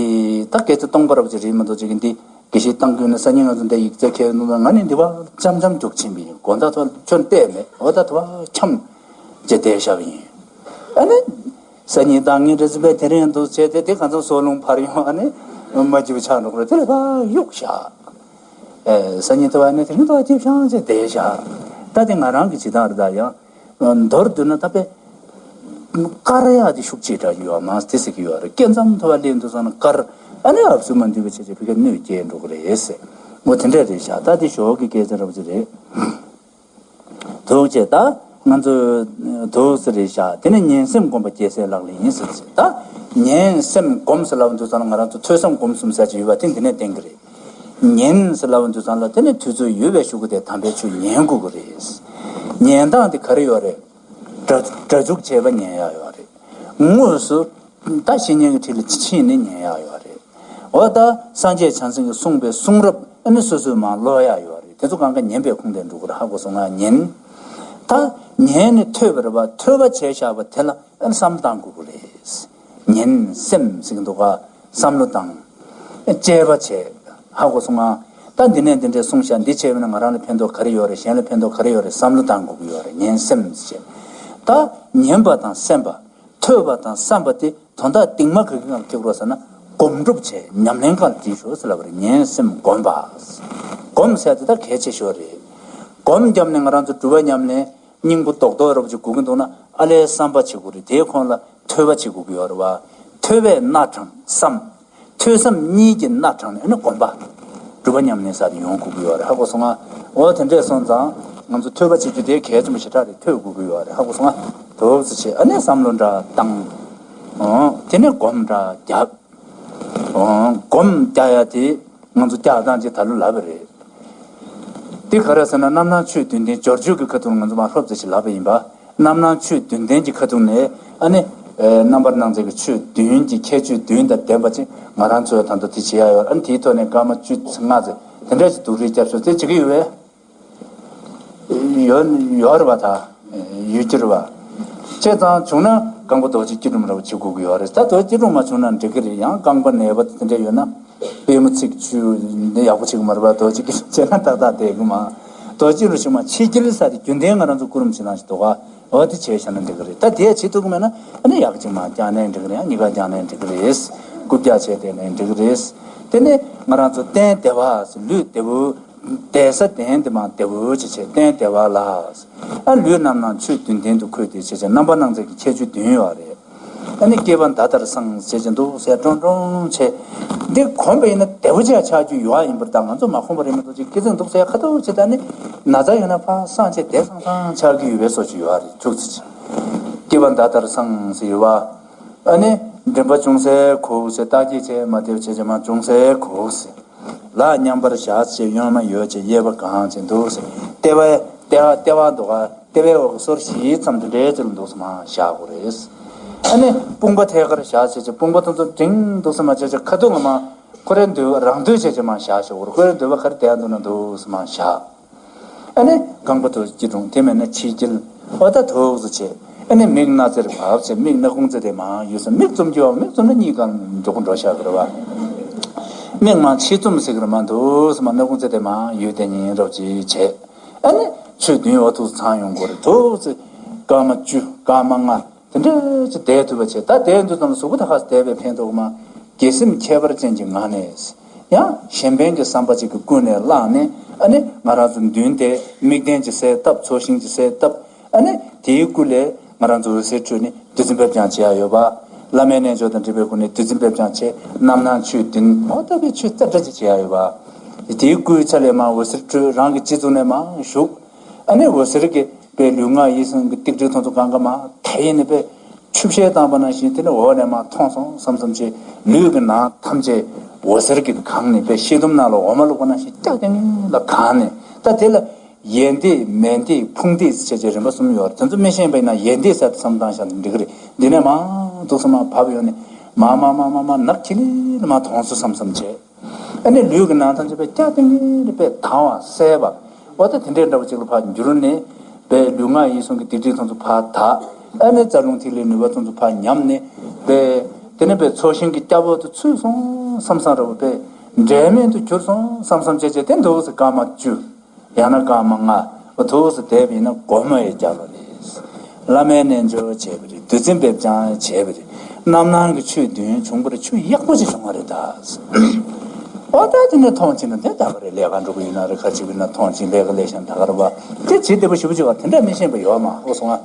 ད་སྐད་ཆ་སྟོང་པ་ར་པོ་ཅིག་རེད་མ་གཏོགས་ཅིག་གི་འདི་དགེ་བཤེས་བཏང་དགོས་ན་སང་ཉིན་ང་ཚོ་འདི་ཡིག་ཚད་འཁྱེར་འདུག་ན་ང་ནི་འདི་བ་འཆམ་འཆམ་རྒྱུག་ཕྱིན་པ་ཡིན། དགོང་དག་ཐོག་ཁྱོད་བལྟས་མེད། འོ་ད་ཐོག་འཁྱམ་བྱས་བསྡད་བཞག་པ་ཡིན། ཨ་ནི། སང་ཉིན་ད་ངའི་རེ་ཟི་པའི་དེ་རིང་འདུག་བྱས་ཏེ་དེ་གང་ཚང་སྲོག་རླུང་འཕར་ཡོང་ཨ་ནི། མ་བརྗེད་པ་ཆགས་འགྲོ་གི་རེད། དེ་ལ་ད་གཡུག་བཞག་ཨེ། སང་ཉིན་དུ་བ་ནི་དེ་རིང་དུ་བ་ཅིབ་ཤང་ཅེས་བསྡད་བཞག་ད་དེ་ང་རང་གི་བྱེད་སྟངས་རེད་ད་ཡང་། མདོར་བསྡུ་ན་ད་དཔེ། དཀར་ཡག་དེ་ཤུགས་ཆེ་དྲགས་ཡོད་མ་དེ་ཟེར་གྱི་ཡོད་རེད། སྐྱེ་མཚམས་ཐོ་བ་ལེན་དུ་སོང་ན་དཀར། ཨ་ནི་ཨབ་སུ་མ་འདུས་པའི་ཆེ་ཆེ་ཕི་ཀ་གནོད་སྐྱེལ་འགྲོ་གི་རེད་ཟེར། འོ་དེ་འདྲས་རེད་བཞག་ད་དེ་ཞོགས་ཀྱི་སྐད་ཆ་རབ་ཅིག་རེད། ཐུགས་རྗེ་ཆེ་ད། ང་ཚོ་དུག་ཟེར་རེད་བཞག་དེ་ནས་ཉན་སེམས་སྒོམ་པ་རྒྱལ་སྲས་ལག་ལེན་ཡིན་ཟེར་ཟེར། ད་ཉན་སེམས་སྒོམ་ཟེར་ལབ་དུས་ཙམ་ལ་ང་རང་ཚོ་ཐོས་བསམ་སྒོམ་གསུམ་ཟེར་གྱི་ཡོད་པ་དེ་འདི་ནས་བསྟན་གྱི་རེད། ཉན་ཟེར་ལབ་དུས་ཙམ་ལ་དེ་ནས་དུས་ཚོད་ཡོལ་བའི་གཞུག་གུ་དེ་དམ་པའི་ཆོས་ཉན་དགོས་ཀྱི་རེད། ཉན་སྟངས་དེ་ག་རེ་ཡོད་རེད། སྒྲ་སྒྲ་འཇུག་བྱས་པ་ཉན་ཡག་ཡོད་རེད། དངོས་སུ་ད་བཤེས་གཉེན་གྱི་ཁྲི་ལ་ཕྱིན་ནས་ཉན་ཡག་ཡོད་རེད། འོ་ད་སངས་རྒྱས་བྱང་སེམས་ཀྱིས་གསུངས་པའི་གསུང་རབ་ཨ་ནི་སོ་སོས་མར་ཀློག་ཡག་ཡོད་རེད། དེ་ཚོ་གང་ག་ཉན་པའི་ཁུངས་དེ་འགྲོ་གི་རེད། ཧ་གོ་སོང་ང་། ཉན། ད་ཉན་ནས་ཐོས་པ་རེད་པ། ཐོས་པ་བྱས་བཞག་པ་དེ་ལ་ཨ་ནི་བསམ་བློ་བཏང་དགོས་ཀྱི་རེད། ཉན་སེམས་ཟེར་གྱི་འདུག་ག་བསམ་བློ་བཏང་། དཔྱད་པ་བྱས། ཧ་གོ་སོང་ང་། ད་འདི་ནས་འདི་འདྲས་གསུངས་ཤག་འདི་བྱས་པ་ན་ང་རང་ལ་ཕན་ཐོགས་ག་རེ་ཡོད་རེད། གཞན་ལ་ཕན་ཐོགས་ག་རེ་ཡོད་རེད། བསམ་བློ་བཏང་དགོས་ཀྱི་ཡོད་རེད། ཉན་སེམས་བྱས། ད་ཉན་པ་དང་སེམས་པ། ཐོས་པ་དང་བསམ་པ་དེ་དོན་དག་གཏིང་མ་ག་གི་ངང་ཐེག་རོགས་ཟེར་ན་སྒོམ་སྒྲུབ་བྱས་ཉམས་ལེན་གང་ལ་བྲིས་ཤོག་ཟེར་ལབ་པ་རེད། ཉན་སེམས་སྒོམ་པ། སྒོམ་ཟེར་དེ་ད་གལ་ཆེ་ཤོས་རེད། སྒོམ་བརྒྱབ་ནས་ང་རང་ཚོ་སྒྲུབ་པ་ཉམས་ལེན་སྙིང་པོ་རྡོག་རྡོག་རབ་ཅིག་དགོས་ཀྱི་འདུག་ན་ཨ་ལས་བསམ་པ་བྱེད་དགོས་རེད། དེའི་ཁོངས་ལ་ཐོས་པ་བྱེད་དགོས་ཀྱི་ཡོད་རེད་བ། ཐོས་པས་སྣ་དྲངས་བསམ། ཐོས་བསམ་གཉིས་ཀྱིས་སྣ་དྲངས་ནས་ཨ་ནི་སྒོམ་པ། སྒྲུབ་པ་ཉམས་ལེན་ས་དེ་ཡོང་དགོས་ཀྱི་ཡོད་རེད། ཧ་གོ་སོང་ང་། འོ་དེ་འདྲས་སོང་ཙང་ང་ཚོ་ཐོས་པ་བྱེད་རྒྱུ་དེ་གལ་ཆེན་པོ་ཞེ་དྲག་རེད། ཐོས་དགོས་ཀྱི་ཡོད་རེད། ཧ་གོ་སོང་ང་། དུག་ཙི་བྱས་ཨ་ནི་བསམ་བློ་འདྲ་བཏང་། འོ་དེ་ནས་སྒོམ་འདྲ་རྒྱག་འོ་སྒོམ་རྒྱག་ཡ་དེ་ང་ཚོ་རྒྱག་སྟངས་ཅིག་ད་ལོ་ལབ་པ་རེད། དེ་ག་རེ་ཟེར་ན་རྣམ་སྣང་ཆོས་བདུན་ལྡན་སྦྱོར་བཅོས་ཀྱི་ཁ་ཐུག་ང་ཚོ་མར་ཧྲོབ་ཙམ་ཞིག་ལབ་པ་ཡིན་པ། རྣམ་སྣང་ཆོས་བདུན་ལྡན་གྱི་ཁ་ཐུག་ནས་ཨ་ནི། རྣམ་པར་སྣང་མཛད་ཀྱི་ཆོས་བདུན་གྱི་ཁྱད་ཆོས་བདུན་དང་ལྡན་པ་ཅིག་ང་རང་ཚོས་ད་ལྟ་དེ་བྱེད་ཡ་ཡོད། ཨ་ནི་དེའི་ཐོག་ནས་སྐར་མ་བཅུ་ཚེ་ལྔ་ཚེ་དེ་འདྲ་ཞིག་སྡུག་རུས་བརྒྱབ་ཤོག་ཟེར་བྱེད་ཀྱི་ཡོད་པས། ཡོད་ཡོད་རེད་པ། ད་ཡོད་ཀྱི་རེད་པ། བྱས་ཙང་བྱུང་ན་རྐང་པ་རྡོ་རྗེ་སྐྱིལ་ཀྲུང་ར་བ་བྱེད་དགོས་ཀྱི་ཡོད་རེད། ད་རྡོ་རྗེ་སྐྱིལ་ཀྲུང་མ་བྱུང་ན་འགྲིག་གི་རེད། ཡང་རྐང་པ་ནད་པ་དེ་འདྲ་ཡོད་ན། པུས་མོ་ཚིགས་བཅུ་འདི་ཡག་པོ་བྱེད་ཀྱི་མ་རེད་པ། རྡོ་རྗེ་སྐྱིལ་ཀྲུང་བྱས་ན་ཏག་ཏག་བསྡད་ཀྱི་མ། རྡོ་རྗེ་རུ་ཞིག་མ་ཕྱི་སྐྱིལ་ས་དེ་རྒྱུན་ལྡན་ང་རང་ཚོ་སྐུ་རིམ་བྱེད་སྟངས་ཤིག་འདུག་ག་འོ་དེ་བྱས་བཞག་ན་འགྲིག་གི་རེད། ད་དེ་བྱེད་ཐུབ་ཀྱི་མེད་ན་ཨ་ནི་ཡག་ཅིག་མ་བརྐྱངས་ནའི་འགྲིག་གི་རེད། ཡང་གཉིས་ཀ་བརྐྱངས་ནའི་འགྲིག་གི་རེད། རྐུབ་བཀྱག་བྱས་བསྡད་ནའི་འགྲིག་གི་རེད། དེ་ནས་ང་རང་ཚོ་སྟན་བདེ་བ་ཟེར། ལུས་བདེ་བོ། བདེ་ས་སྟན་དེ་མ་བདེ་བོ་བྱས་བྱས་སྟན་བདེ་བ་ལ། ཨ་ལུས་རྣམ་སྣང་ཆོས་བདུན་ལྡན་དུ་འཁོད་དེ་བྱས་བྱས་རྣམ་པར་སྣང་མཛད་ཀྱི་ཁྱད་ཆོས་བདུན་ཡོད་རེད། ཨ་ནི་སྐྱེས་པ་མདའ་ལྟར་སངས་ཟེར་གྱི་འདུག་ཟེར་ཀྲོང་ཀྲོང་བྱས། འདི་གོམས་པ་ཡིན་ན་བདེ་བོ་ཅིག་ཆགས་རྒྱུ་ཡོད་ཡིན་པར། ད་ང་ཚོ་མ་གོམས་པ་རེད་མ་གཏོགས་ཅིག་སྐྱེ་ཚིག་འདུག་ཟེར་ཁ་ཐུག་བྱས། ད་ནི་ན་ཚ་ཡོད་ན་ཕར་སངས་བྱས་བདེ་སང་སང་ཆགས་རྒྱུ་ཡོད་པའི་བཟོ་ཅིག་ཡོད་རེད། ཁྱུག་ཙམ་ཅིག་སྐྱེས་པ་མདའ་ལྟར་སངས་ཟེར་ཡོད་པ། ཨ་ནི་མགྲིན་པ་ཅུང་ཟད་གུག་ཟེར། རྟགས་ཀྱིས་བྱས་མ་བསྡེབས་བྱས་བྱས་མ་ཅུང་ཟད་གུག་ཟེར། ལག་མཉམ་པར་བཞག་བྱས་གཡོན་མ་ཡོད་བྱས་གཡས་པ་གང་བྱས་འདུག་ཟེར། ལྟེ་བའི་ལྟེ་བ་ལྟེ་བ་འདུག་ག་ལྟེ་བའི་འོག་གི་སོར་བཞི་ཙམ་དེ་འདྲའི་ཅིག་ལ་འདུག་སེ་མར་བཞག་དགོས་རེད། ཨ་ནི་དཔུང་པ་ཐད་ཀར་བཞག་བྱས་བྱས་དཔུང་པ་དེ་ཚོ་འབྲིང་འདུག་སེ་མར་བྱས་བྱས་ཁ་ཐུག་ལ་མར་ཁོ་རའི་འདོད་པ་རང་འདོད་བྱས་བྱས་མར་བཞག་བཞག་དགོས་རེད། ཁོ་རའི་འདོད་པ་ག་རེ་བསྡད་འདུག་ན་འདུག་སེ་མར་བཞག་ཨ་ནི་རྐང་པ་དུ་སྐྱིལ་ཀྲུང་། དེ་མེད་ན་ཕྱི་སྐྱིལ། འོ་ད་དུག་སེ་བྱས། ཨ་ནི་མིག་སྣ་རྩེར་བབས་བྱས་མིག་སྣ་ཁུང་རྩེ་དེ་མར་གཡུགས་སེ། མིག་བཙུམ་རྒྱུ་བ། མིག་བཙུམ་ན་གཉིད་གང་མགྱོགས་པོ་འགྲོ་ཤག་གི་རེད་བ། མིག་མར་ཕྱི་བཙུམ་ཟེར་གི་རེད་མ། འདུག་སེ་མར་སྣ་ཁུང་རྩེ་དེ་མར་གཡུགས་ཏེ་ཉིན་རོབ་ཅིག་བྱས། ཨ་ནི་ཆོས་བདུན་འོ་ཐུག་ཚང་ཡོང་དགོས་རེད། དུག་སེ་སྐར་མ་བཅུ་སྐར་མ་ལྔ་དེ་འདྲ་ཅིག་བསྡད་ཐུབ་པ་བྱས། ད་བསྡད་དུས་ཙམ་ལ་གཟུགས་པོ་ད་ཧ་སེ་བསྡད་པའི་ཕན་ཐོགས་མ། དགེ་སེམས་ཁྱད་པར་ཅན་གྱི་ངང་ནས། ཡང་གཞན་ཕན་གྱི་བསམ་པ་ཅིག་གིས་ཀུན་ནས་བསླངས་ནས། ཨ་ནི་ང་རང་ཚོ་མདུན་དེ་དམིགས་རྟེན་ཅིག་གསལ་བཏབ། ཚོགས་ཞིང་ཅིག་གསལ་བཏབ། ཨ་ནི་དེའི་སྐུ་ལས་ང་རང་ཚོ་འོད་ཟེར་འཕྲོས་ནས་བདུད་རྩི་འབེབས་སྦྱང་བྱེད་ཡ་ཡོད་པ། བླ་མའི་རྣལ་འབྱོར་དང་འབྲེལ་བའི་སྒོ་ནས་བདུད་རྩི་འབེབས་སྦྱང་བྱེད། རྣམ་སྣང་ཆོས་བདུན་འོ་ལྟ་བུའི་ཆོས་རྩེ་གྲ་ཅིག་བྱེད་ཡ་ཡོད་པ། དེའི་སྐུའི་ཆ་ལས་མར་འོད་ཟེར་འཕྲོས། རང་གི་སྤྱི་གཙུག་ནས་མར་ཞུགས། ཨ་ནི་འོད་ཟེར་གྱིས་པའི་ལུས་ངག་ཡིད་གསུམ་གྱི་ཏིག་ཏིག་ཐོག་ཚོ་གང་ག་མར་དེ་ཡིན་ནས་པའི་ཆུ་བཤལ་བཏང་པ་ནང་བཞིན་དེ་ནི་འོག་ནས་མར་མཐོང་སོང་བསམ་བསམ་བྱས། ལུས་ཀྱི་ནང་ཐམས་ཅད་འོད་ཟེར་གྱིས་གང་ནས་པའི་ཤེལ་དུམ་ནང་ལ་འོ་མ་བླུགས་པ་ནང་བཞིན་ཀྱག་ཀྱག་ལ་གང་ནས། ད་དེ་ལ་ཡལ་འདེབས་མལ་འདེབས་ཕུང་འདེབས་བྱས་བྱས་རིམ་པ་གསུམ་ཡོད་རེད། དེ་ཚོ་མི་ཤེས་པ་ཡིན་ན་ཡལ་འདེབས་ཟེར་དུ་བསམ་བཏང་བཞག་ན་འགྲིག་གི་རེད། འདི་ནས་མར་འདུག་སེ་མར་བབས་ཡོང་ནས་མར་མར་མར་མར་མར་ནག་ཁྱི་ལི་ལི་མར་མཐོང་སོང་བསམ་བསམ་བྱས། ཨ་ནི་ལུས་ཀྱི་ནང་ཐམས་ཅད་པའི་སྐྱ་ཏིང་ངེ་རེ་པའི་དྭངས་པ་གསལ་བ། འོ་ད་དེ་འདྲའི་འདྲ་བ་ཅིག་ལ་ཕར་འགྱུར་ནས། པའི་ལུས་ངག་ཡིད་གསུམ་གྱི་སྡིག་སྒྲིབ་ཐམས་ཅད་ཕར་དག་ཨ་ནི་རྩ་རླུང་ཐིག་ལེའི་ནུས་པ་ཐམས་ཅད་ཕར་ཉམས་ནས། པའི་དེ་ནས་པའི་ཚོགས་ཞིང་གི་སྐྱ་བོ་དུ་ཚུད་སོང་བསམ་བསམ་འདྲ་བོ། པའི་འབྲལ་མེད་དུ་གྱུར་སོང་བསམ་བསམ་བྱས་བྱས་དེ་འདུག་སེ་སྐར་མ་བཅུ། ཡང་ན་སྐར་མ་ལྔ། འོ་འདུག་སེ་བསྡད་པ་ཡིན་ན་སྒོམ་པའི་རྒྱབ་ལ་རེད། བླ་མའི་རྣལ་འབྱོར་བྱས་པ་རེད། བདུད་རྩི་འབེབས་སྦྱང་བྱས་པ་རེད། རྣམ་སྣང་གི་ཆོས་བདུན་བྱུང་བ་རེད། ཆོས་ཡག་པོ་ཅིག་བྱུང་བ་རེད་ད། འོ་ད་དེ་ནས་མཐོང་ཕྱིན་ན་དེ་ད་ག་རེད། ལས་ཀ་འགྲོ་གི་ཡིན་ན་རེད། ཁ་ཅིག་ཡིན་ན་མཐོང་ཕྱིན་ལས་ཀ་ལས་ཤང་ད་ག་རེད་པ། དེ་བྱེད་བདེ་པོ་ཞེ་པོ་ཅིག་བ་དེ་འདྲ་མི་ཤེས་པ་ཡོད་མ་ཨོ་སོང་ང་།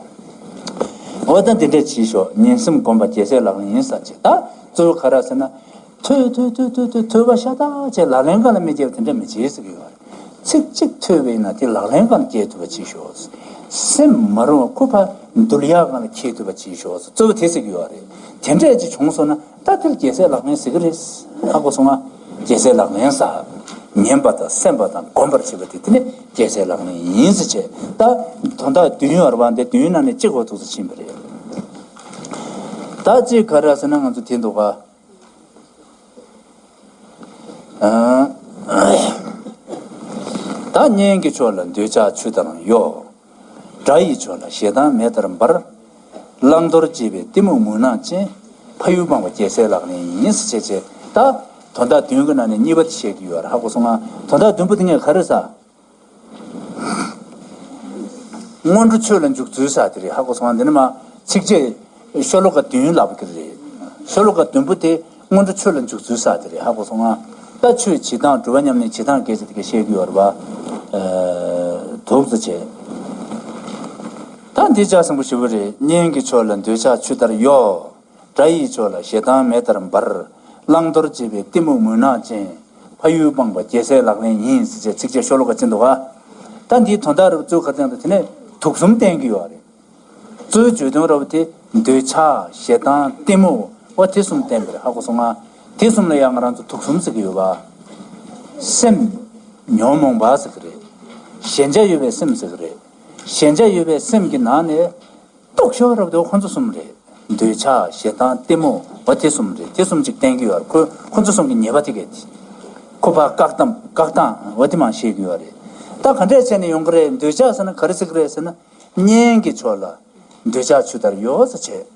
འོ་ད་དེ་འདྲ་བྱེད་ཤོག་ཉན་སེམས་སྒོམ་པ་རྒྱལ་སྲས་ལག་ལེན་ཡིན་ས་ཅིག་ད་གཙོ་བོ་ག་རེ་ཟེར་ན། ཐོས་ཐོས་ཐོས་ཐོས་ཐོས་ཐོས་པ་ཤ་སྟག་བྱས་ལག་ལེན་སྒང་ལ་མི་སྐྱེལ་བ་དེ་འདྲ་མི་བྱེད་ཟེར་གི་ཡོད་རེད། ཚིག་གཅིག་ཐོས་པ་ཡིན་ན་དེ་ལག་ལེན་སྒང་ལ་སྐྱེལ་ཐུབ་པ་བྱེད་ཤོག་སེམས་མ་རུངས་པ་ཁུ་ཕ་འདུལ་ཡག་སྒང་ལ་འཁྱེར་ཐུབ་པ་ཅིག་ཤོག་གཙོ་བོ་དེ་ཟེར་གྱི་ཡོད་རེད། དེ་འདྲས་ཅིག་བྱུང་སོང་ན་ད་དེར་རྒྱལ་སྲས་ལག་ལེན་ཟེར་གྱི་རེད། ཧ་གོ་སོང་ང་། རྒྱལ་སྲས་ལག་ལེན་ཟེར། ཉན་པ་དང་སེམས་པ་དང་སྒོམ་པར་བྱེད་པ་དེ་དེ་ནི་རྒྱལ་སྲས་ལག་ལེན་ཡིན་ཟེར་བྱས། ད་དོན་དག་བདུན་ཡོད་རེད་པ། འདི་བདུན་ནང་ནས་གཅིག་འོ་ཐུག་ས་ཕྱིན་པ་རེད། ད་གཅིག་ག་རེ་ཟེར་ན་ང་ཚོ་དེ་འདུག་ག་ད་གཉེན་གྱི་ཕྱོགས་ལ་འདོད་ཆགས་ཆུ་ལྟར་གཡོ། དགྲ་ཡི་ཕྱོགས་ལ་ཞེ་སྡང་མེ་ལྟར་འབར། བླང་དོར་བྱེད་པའི་གཏི་མུག་མུན་ནག་ཅན། ཕ་ཡུལ་སྤངས་པ་རྒྱལ་སྲས་ལག་ལེན་ཡིན་ཟེར་བྱས་བྱས། ད་དོན་དག་བདུན་གྱི་ནང་ནས་གཉིས་པ་དེ་བཤད་ཀྱི་ཡོད་རེད། ཧ་གོ་སོང་ང་། དོན་དག་བདུན་པོ་དེ་ངས་ག་རེ་ཟ། སྔོན་འགྲོ་ཆོས་ལ་འཇུག་ཚུལ་ཟེར་དེ་རེད། ཧ་གོ་སོང་ང་། འདི་ནི་མ་ཚིགས་བཅད་ཤོ་ལོ་ཀ་བདུན་ལབ་ཀྱི་རེད། ཤོ་ལོ་ཀ་བདུན་པོ་དེ་སྔོན་འགྲོ་ཆོས་ལ་འཇུག་ཚུལ་ཟེར་དེ་རེད། ཧ་གོ་སོང་ང་། ད་ཆོས་བྱེད་སྟངས་སྒྲུབ་པ་ཉམས་ལེན་བྱེད་སྟངས་སྐད་ཆ་དེ་ག་བཤད་ཀྱི་ཡོད་རེད་པ། ཨ། དུག་ཙམ་བྱས། ད་འདི་ལྕགས་སྲིན་པོ་ཞེ་པོ་རེད། གཉེན་གྱི་ཕྱོགས་ལ་འདོད་ཆགས་ཆུ་ལྟར་གཡོ། དགྲ་ཡི་ཕྱོགས་ལ་ཞེ་སྡང་མེ་ལྟར་འབར། བླང་དོར་བྱེད་པའི་གཏི་མུག་མུན་ནག་ཅན། ཕ་ཡུལ་སྤངས་པ་རྒྱལ་སྲས་ལག་ལེན་ཡིན་ཟེར་བྱས་ཚིགས་བཅད་ཤོ་ལོ་ཀ་གཅིག་འདུག་ག་ད་འདིའི་དོན་དག་རེད་པ། གཙོ་བོ་ག་རེ་བསྟན་འདུག་དེ་ནས་དུག་གསུམ་བསྟན་གྱི་ཡོད་རེད། གཙོ་བོའི་བརྗོད་དོན་རེད་པ། དེ་འདོད་ཆགས་ཞེ་སྡང་གཏི་མུག་འོ་དེ་གསུམ་བསྟན་པ་རེད། ཧ་གོ་སོང་ང་། དེ་གསུམ་ལ་ཡང་ང་རང་ཚོ་དུག་གསུམ་ཟེར་གྱི་ཡོད་པ། སེམས་ཉོན་མོངས་པ་ཟེར་གྱི་རེད། ཞེན་ཆགས་ཡོད་པའི་སེམས་ཟེར་གྱི་རེད། ཞེན་ཆགས་ཡོད་པའི་སེམས་ཀྱི་ནང་ནས་སྡུག་ཤོས་རེད་པ། དེ་ཁོ་ཚོ་གསུམ་རེད། འདོད་ཆགས་ཞེ་སྡང་གཏི་མུག་འོ་དེ་གསུམ་རེད། དེ་གསུམ་ཅིག་བསྟན་གྱི་ཡོད་རེད། ཁོ་ཁོ་ཚོ་གསུམ་གྱི་ཉེས་པ་དེ་གས་དེ། ཁོ་ཕར་བཀག་སྟངས་བཀག་སྟངས་འོ་དེ་མང་བཤད་ཀྱི་ཡོད་རེད། ད་ག་འདྲས་བྱས་ནས་ཡོང་གི་རེད། འདོད་ཆགས་ཟེར་ན་ག་རེ་ཟེར་གྱི་རེད་ཟེར་ན། གཉེན་གྱི་ཕྱོགས་ལ་འདོད་ཆགས་ཆུ་ལྟར་གཡོ་ཟེར་བྱས།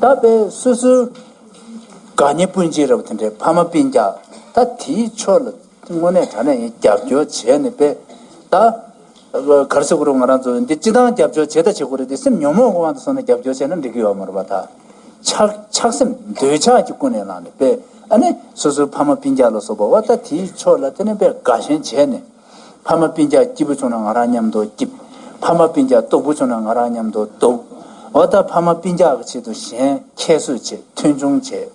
ད་དཔེ་སོ་སོའི་དགའ་ཉེ་སྤུན་མཆེད་རེད་པ། དེ་འདྲའི་ཕ་མ་སྤུན་ཀྱག་ད་དེའི་ཕྱོགས་ལ་དངོས་གནས་དྲང་གནས་ཡིན་རྒྱབ་སྐྱོར་བྱས་ནས་དཔེ་ད་ག་རེ་ཟེར་དགོས་རེད། ང་རང་ཚོ་འདི་སྤྱི་བཏང་རྒྱབ་སྐྱོར་བྱེད་ད་བྱེད་དགོས་རེད། དེ་སེམས་ཉོན་མོངས་ཀྱི་དབང་དུ་སོང་ནས་རྒྱབ་སྐྱོར་བྱས་ན་འགྲིག་གི་ཡོད་མ་རེད་པ། ད་ཆགས་ཆགས་སེམས་འདོད་ཆགས་ཀྱི་ཀུན་ནས་བསླངས་ནས་དཔེ་ཨ་ནི་སོ་སོའི་ཕ་མ་སྤུན་ཀྱག་ལ་སོགས་པ་འོ་ད་དེའི་ཕྱོགས་ལ་དེ་ནས་དཔེ་དགའ་ཞེན་བྱས་ནས། ཕ་མ་སྤུན་ཀྱག་སྐྱིད་པོ་བྱུང་ན་ང་རང་མཉམ་དུ་སྐྱིད། ཕ་མ་སྤུན་ཀྱག་སྡུག་པོ་བྱུང་ན་ང་རང་མཉམ་དུ་སྡུག་འོ་ད་ཕ་མ་སྤུན་ཀྱག་གི་ཆེད་དུ་གཞན་ཁྱད་གསོད་བྱེད། མཐོང་ཆུང་བྱེད།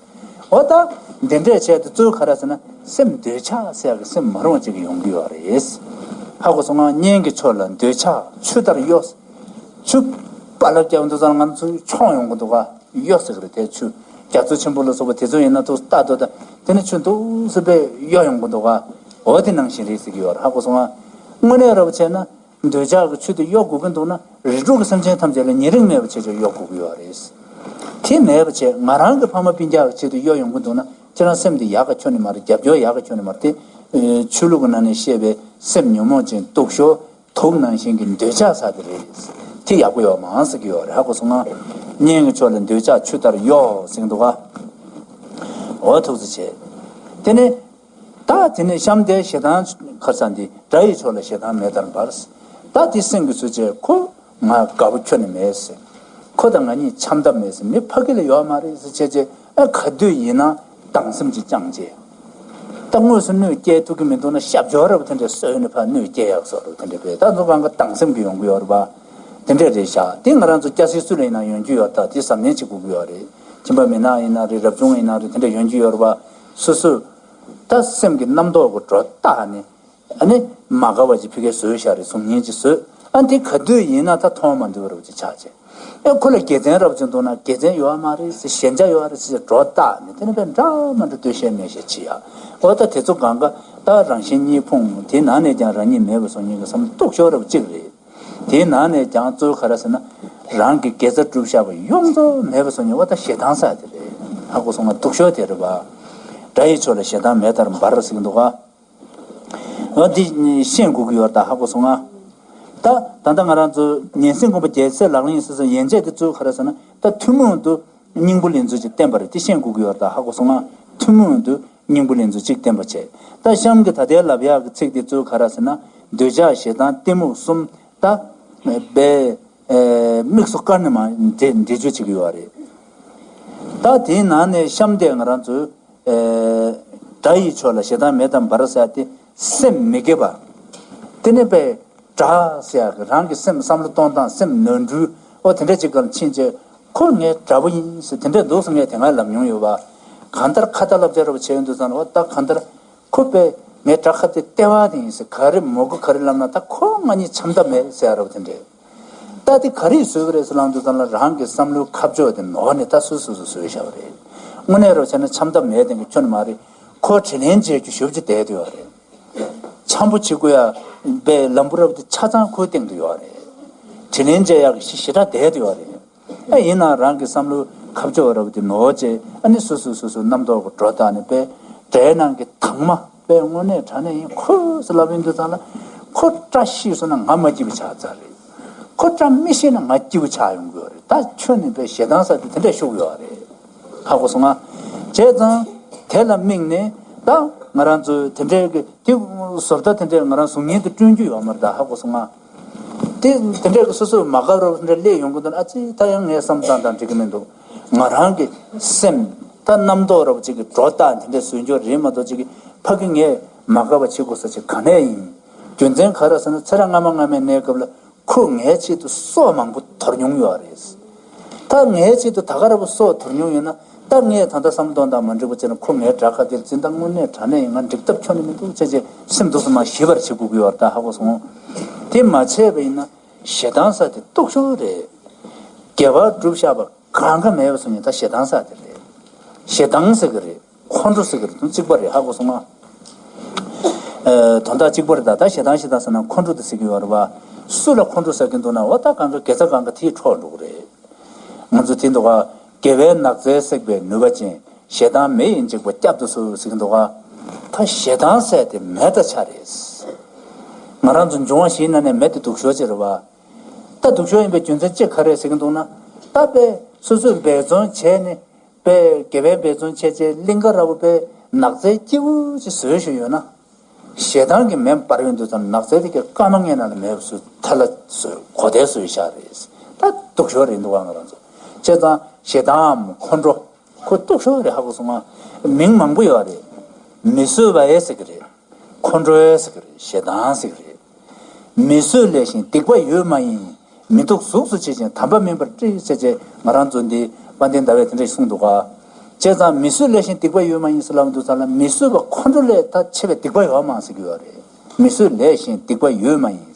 འོ་ད་འདི་འདྲས་བྱས་ཏེ་གཙོ་བོ་ག་རེ་ཟེར་ན་སེམས་འདོད་ཆགས་ཟེར་ཡག་གི་སེམས་མ་རུངས་ཅིག་ཡོང་གི་ཡོད་རེད། ཧ་གོ་སོང་ང་། གཉེན་གྱི་ཕྱོགས་ལ་འདོད་ཆགས་ཆུ་ལྟར་གཡོ། ཆུ་པ་ལག་རྒྱབ་འདུག་ཙང་ང་ཚོ་མཆོང་ཡོང་གི་འདུག་ག་གཡོ་ཟེར་གི་རེད། དེ་ཆུ་རྒྱ་མཚོ་ཆེན་པོ་ལ་སོགས་པ་དེ་ཚོ་ཡིན་ན་ཐུག་ལྟ་དོ། ད་དེ་ནི་ཆུ་འདུག་སེ་དཔེ་གཡོ་ཡོང་གི་འདུག་ག་འོ་དེ་ནང་བཞིན་རེད་ཟེར་གྱི་ཡོད་རེད། ཧ་གོ་སོང་ང་། དངོས་གནས་རེད་པ་བྱས་ན་འདོད་ཆགས་ཀྱི་ཆུ་དེ་གཡོ་དགོས་ཀྱི་འདུག་ན་རིགས་དྲུག་གི་སེམས་ཅན་ཐམས་ཅད་ལ་ཉེ་རིང་མེད་པ་བྱས་བྱས་གཡོ་དགོས་ཀྱི་ཡོད་རེད། དེ་མེད་པ་བྱས་ང་རང་གི་ཕ་མ་སྤུན་ཀྱག་གི་ཆེད་དུ་གཡོ་ཡོང་གི་འདུག་ན་ཁྱེད་རང་སེམས་དེ་ཡག་ག་ཁྱོན་ནས་མ་རེད། རྒྱབ་སྐྱོར་ཡག་ག་ཁྱོན་ནས་མ་རེད། དེ་ཆོས་ལུགས་ཀྱི་ནང་ནས་བཤད་པའི་སེམས་ཉོན་མོངས་ཅན་སྡུག་ཤོས། དུག་ནང་བཞིན་གྱི་འདོད་ཆགས་ཟེར་དེ་རེད། དེ་ཡག་པོ་ཡོད་མ་རེད་ཟེར་གྱི་ཡོད་རེད། ཧ་གོ་སོང་ང་། གཉེན་གྱི་ཕྱོགས་ལ་འདོད་ཆགས་ཆུ་ལྟར་གཡོ་ཟེར་གྱི་འདུག་ག་འོ་ཐུག་ཙམ་བྱས། དེ་ནས་ད་དེ་ནས་གཤམ་དེ་ཞེ་སྡང་ཁར་ས་འདི་དགྲ་ཡི་ཕྱོགས་ལ་ཞེ་སྡང་མེ་ལྟར་འབར། ད་དེ་སེམས་ཀྱི་ཚུལ་བྱས་ཁོ་ང་དགའ་པོ་ཁྱོན་ནས་མེད་ཟེར། ཁོ་དང་ང་གཉིས་འཆམ་ཐབས་མེད་ཟེར། མི་ཕ་གི་ལ་ཡོད་མ་རེད་ཟེར་བྱས་བྱས། ཨ་ག་དུས་ཡིན་ན་སྡང་སེམས་ཀྱིས་བསྐྱངས་བྱས། ད་དངོས་སུ་གནོད་སྐྱེལ་ཐུབ་ཀྱི་མི་འདུག་ན་ཞབས་ཕྱི་རབ་དེ་འདྲས་གསོས་ནས་ཕར་གནོད་སྐྱེལ་ཡག་བཟོ་རུ་དེ་འདྲས་བས། ད་ཚོ་གང་ག་སྡང་སེམས་ཀྱི་ཡོང་གི་ཡོད་རེད་པ། དེ་འདྲས་རེད་ཤག་དེ་ང་རང་ཚོ་སྐྱ་སེར་སུ་ལ་ཡིན་ན་ཡོང་རྒྱུ་ཡོད། ད་དེ་གཟབ་ནན་བྱེད་དགོས་ཀྱི་ཡོད་རེད། ཁྱིམ་པ་མི་ནག་ཡིན་ན་རེད། རབ་བྱུང་ཡིན་ན་རེད། དེ་འདྲས་ཡོང་རྒྱུ་ཡོད་རེད་པ། སོ་སོས་ད་སེམས་ཀྱི་རྣམ་རྟོག་གི་སྒྲོ་བཏགས་ནས། ཨ་ནི་མ་དགའ་བ་ཅིག་ཕ་གིར་བཟོས་བཞག་རེད། གཟུགས་བརྙན་ཅིག་བཟོས། ཨ་འདི་ག་དུས་ཡིན་ན་ད་མཐོང་མ་འདོད་རབས་ཅིག་ཆགས་བྱས། ཨེ་ཁོ་ལ་དགེ་མཚན་རབ་ཅིག་འདུག་ན་དགེ་མཚན་ཡོད་མ་རེད་ཟེར། ཞེན་ཆགས་ཡོད་རེད་ཟེར་སྒྲོ་བཏགས་ནས་དེ་ནི་དཔེ་འདྲ་མ་འདྲ་འདོད་ཤེས་མེད་ཤེས་བྱེད་ཡ། འོ་ད་དེ་ཚོ་གང་ག་ད་རང་གཞན་གཉིས་ཕུང་། དེའི་ནང་ནས་ཀྱང་རང་ཉིད་མེད་པ་བཟོ་མཁན་གྱི་བསམ་བློ་སྡུག་ཤོས་རབ་ཅིག་རེད། དེའི་ནང་ནས་ཀྱང་གཙོ་བོ་ག་རེ་ཟེར་ན། རང་གི་དགེ་རྩ་བསྒྲུབས་བཞག་པ་ཡོངས་རྫོགས་མེད་པ་བཟོ་མཁན་འོ་ད་ཞེ་སྡང་ཟེར་དེ་རེད། ཧ་གོ་སོང་ང་། སྡུག་ཤོས་དེ་རེད་པ། དགྲ་ཡི་ཕྱོགས་ལ་ཞེ་སྡང་མེ་ལྟར་འབར་ཟེར་གྱི་འདུག་ག་འོ་འདི་ཤེས་དགོས་ཀྱི་ཡོད་རེད། ད་ཧ་གོ་སོང་ང་། ད་ད་ལྟ་ང་རང་ཚོ་ཉན་སྲིད་མགོན་པོ་རྒྱལ་སྲས་ལག་ལེན་ཡིན་ཟེར་སོང་། ཡན་ཆད་དེ་གཙོ་བོ་ག་རེ་ཟེར་ན། ད་ཐུན་མོང་དུ་སྙིང་པོ་ལེན་ཚུལ་ཅིག་བསྟན་པ་རེད། དེ་ཤེས་དགོས་ཀྱི་ཡོད་རེད། ད་ཧ་གོ་སོང་ང་། ཐུན་མོང་དུ་སྙིང་པོ་ལེན་ཚུལ་ཅིག་བསྟན་པ་བྱས། ད་གཤམ་གྱི་ད་ལྟའི་ལབ་ཡག་གི་ཚིག་དེ་གཙོ་བོ་ག་རེ་ཟེར་ན། འདོད་ཆགས་ཞེ་སྡང་གཏི་མུག་གསུམ། ད་དཔེ་དམིགས་སུ་བཀར་ནས་མ་འགྲེལ་འགྲེལ་བརྗོད་བྱེད་ཀྱི་ཡོད་རེད། ད་དེའི་ནང་ནས་གཤམ་དེ་ང་རང་ཚོས། ཨེ། དགྲ་ཡི་ཕྱོགས་ལ་ཞེ་སྡང་མེ་ལྟར་འབར་ཟེར་ཏེ་སེམས་མི་དགེ་བ། དེ་ནི་པའི་དགྲ་ཟེར་ཡག་གི་རང་གི་སེམས་བསམ་བློ་གཏོང་སྟངས་སེམས་ནོར་འཁྲུལ་འོ་དེ་འདྲ་ཅིག་གང་ཕྱིན་ཆད་ཁོ་ངའི་དགྲ་བོ་ཡིན་ཟེར་དེ་འདྲ་འདུག་སེ་ངས་དེ་སྔ་ལབ་མྱོང་ཡོད་པ། གང་ལྟར་ཁ་ཏ་ལབ་བྱ་ར་བ་བྱས་ཡོང་དུས་ཙང་འོ་ད་གང་ལྟར་ཁོ་པའི་ངའི་དགྲ་ཁ་ཏའི་ལྟེ་བ་དེ་ཡིན་ཟེར་ག་རེ་མོ་གུ་ག་རེ་ལབ་ན་ད་ཁོ་ང་གཉིས་འཆམ་ཐབས་མེད་ཟེར་ཡ་ར་བ་དེ་འདྲས། ད་དེ་ག་རེ་བཟོས་པ་རེད་ཟེར་ལབ་དུས་ཙམ་ལ་རང་གི་བསམ་བློའི་ཁ་ཕྱོགས་དེ་ནོར་ནས་ད་སོ་སོ་སོ་བཟོས་བཞག་པ་རེད། དངོས་གནས་རོགས་བྱས་ན་འཆམ་ཐབས་མེད་དེ་གི་ཁྱོན་མ་རེད། ཁོ་དྲིན་ལན་འཇལ་རྒྱུ་ཞེ་པོ་ཅིག་བསྡད་ཡོད་རེད། འཆམ་པོ་བྱེད་དགོས་ཡ་པའི་ལམ་བུ་རབ་དེ་ཆ་ཚང་ཁོའི་སྟེང་དུ་ཡོད་རེད། དྲིན་ལན་འཇལ་ཡག་གི་ཞི་ཞེ་དྲག་བསྡད་ཡོད་རེད། ཨ་ཡིན་ན་རང་གི་བསམ་བློའི་ཁ་ཕྱོགས་རབ་དེ་ནོར་བྱས་ཨ་ནི་སོ་སོ་སོ་སོའི་རྣམ་རྟོག་གི་སྒྲོ་བཏགས་ནས་པའི་འདྲེ་ནང་གི་དྭངས་མ་པའི་དངོས་གནས་དྲང་གནས་ཡིན་ཁོ་ཟེར་ལབ་ཡིན་དུས་ཙམ་ལ་ཁོ་བཀྲ་ཤིས་སོང་ན་ང་མ་སྐྱིད་པ་ཆགས་ཚར་རེད། ཁོ་བཀྲ་མི་ཤིས་ན་ང་སྐྱིད་པ་ཆགས་ཡོང་གི་ཡོད་རེད། ད་ཁྱོད་ནི་པའི་ཞེ་སྡང་ཟེར་དེ་དེ་འདྲ་ཤོར་གི་ཡོད་རེད། ཧ་གོ་སོང་ང་། བྱས་ཙང་དེ་ལ་དམིགས་ནས་ད་ང་རང་ཚོས་དེ་འདྲའི་གི་དེ་བཟོ་ལྟ་དེ་འདྲའི་ང་རང་གཟུགས་བརྙན་དེ་བསྐྲུན་རྒྱུ་ཡོད་མ་རེད་ད། ཧ་གོ་སོང་ང་། དེ་དེ་འདྲའི་གི་སོ་སོས་མ་དགའ་རོགས་དེ་འདྲ་སླེབས་ཡོང་གི་འདུག་ན་ཨ་ཙི་ད་ཡང་ངའི་བསམ་སྟངས་དང་འགྲིག་གི་མི་འདུག་ང་རང་གི་སེམས་ད་རྣམ་རྟོག་རོགས་ཅིག་གི་སྒྲོ་བཏགས་དེ་འདྲ་བཟོས་འཇོག་རེད་མ་གཏོགས་ཅིག་གི་ཕ་གི་ངས་མ་དགའ་བ་བྱེད་དགོས་ས་ཅིག་ག་ནས་ཡིན། རྒྱུ་མཚན་ག་རེ་ཟེར་ན་ཚེ་རབས་སྔ་མ་སྔ་མའི་གནས་སྐབས་ལ། ཁོ་ངའི་ཆེད་དུ་སྲོག་མང་པོ་དོར་མྱོང་ཡོད་རེད། ད་ངའི་ཆེད་དུ་ད་ག་རེ་བ་སྲོག་དོར་མྱོང་ཡོད་ན་ད་ངས་ད་ལྟ་བསམ་བློ་གཏོང་སྟངས་མ་འགྲིག་པ་བྱས་ན་ཁོ་ངའི་དགྲ་ཁ་དེར་འཛིན་སྟངས་དངོས་གནས་དྲང་གནས་ཡིན་ང་འགྲིག་ཐབས་ཁྱོན་ནས་མི་འདུག་ཅེས་ཅེས་སེམས་འདུག་སེ་མ་ཞི་བར་བྱེད་དགོས་ཀྱི་ཡོད་རེད་ད་ཧ་གོ་སོང་། དེ་མ་བྱས་པ་ཡིན་ན་ཞེ་སྡང་ཟེར་དེ་སྡུག་ཤོས་རེད། དགེ་བ་སྒྲུབ་བཞག་པ་གང་ག་མེད་པ་སོང་ཡིན་ད་ཞེ་སྡང་ཟེར་དེ་རེད། ཞེ་སྡང་ཟེར་གི་རེད། ཁོང་ཁྲོ་ཟེར་གི་རེད་དོན་གཅིག་པ་རེད་ཧ་གོ་སོང་ང་། ཨ། དོན་དག་གཅིག་པ་རེད་ད་ད་ཞེ་སྡང་ཞེ་སྡང་ཟེར་ན་ཁོང་ཁྲོ་དེ་ཟེར་གི་ཡོད་རེད་བ། སུ་ལ་ཁོང་ཁྲོ་ཟེར་གི་འདུག་ན་འོ་ད་གང་ག་དགེ་རྩ་གང་ག་དེའི་འཕྲོ་འགྲོ་གི་རེད། ང་ཚོ་དེ་འདུག་ག་དགེ་བའི་ནགས་ཚལ་བསྲེགས་པའི་ནུས་པ་ཅན། ཞེ་སྡང་མེ་ཡིས་འཇིག་པ་བསྐྱབ་ཏུ་གསོལ་ཟེར་གི་འདུག་ག་ད་ཞེ་སྡང་ཟེར་དེ་མེ་དང་ཆ་རེད། ང་རང་ཚོ་འབྱུང་བ་བཞིའི་ནང་ནས་མེ་དེ་སྡུག་ཤོས་ཅིག་རེད་བ། ད་སྡུག་ཤོས་ཡིན་པའི་རྒྱུ་མཚན་གཅིག་ག་རེད་ཟེར་གི་འདུག་ན། ད་དཔེ་སོ་སོས་འབད་བརྩོན་བྱས་ནས། པས་དགེ་བའི་འབད་བརྩོན་བྱས་བྱས་གླིང་ག་ར་བོ་པས་ནགས་ཚལ་སྐྱིད་པོ་ཅིག་བཟོས་བཞིན་ཡོད་ན། ཞེ་སྡང་གི་མེ་འབར་ཡོང་དུས་ཙམ་ནགས་ཚལ་དེ་གའི་སྐར་མ་ལྔའི་ནང་ལ་མེ་བཟོས་ཐལ་བ་བཟོས་གོ་དལ་བཟོས་བཞག་རེད། ད་སྡུག་ཤོས་རེད་འདུག་ཨང་ང་རང་ཚོ། བྱས་ཙང་ཞེ་སྡང་ཁོང་ཁྲོ་ཁོ་སྡུག་ཤོས་རེད་ཧ་གོ་སོང་ང་། མིང་མང་པོ་ཡོད་རེད། མི་བཟོད་པ་ཨེ་ཟེར་གི་རེད། ཁོང་ཁྲོ་ཟེར་གི་རེད། ཞེ་སྡང་ཟེར་གི་རེད། མི་བཟོད་ལས་གཞན་སྡིག་པ་ཡོད་མ་ཡིན། མི་སྡུག་གཟུགས་སུ་ཆེ་ཞིང་དམ་པ་མིན་པར་བཀྲི་ཟེར་བྱས་ང་རང་ཚོ་འདི་དཔལ་ལྡན་ཟླ་བས་དེ་འདྲ་ཞིག་གསུངས་འདུག་ག་བྱས་ཙང་མི་བཟོད་ལས་གཞན་སྡིག་པ་ཡོད་མ་ཡིན་ཟེར་ལབ་འདུག་ཙང་ལ་མི་བཟོད་པ་ཁོང་ཁྲོ་ལས་ད་ཆེ་བའི་སྡིག་པ་ཡོད་མ་ཟེར་གི་ཡོད་རེད། མི་བཟོད་ལས་གཞན་སྡིག་པ་ཡོད་མ་ཡིན།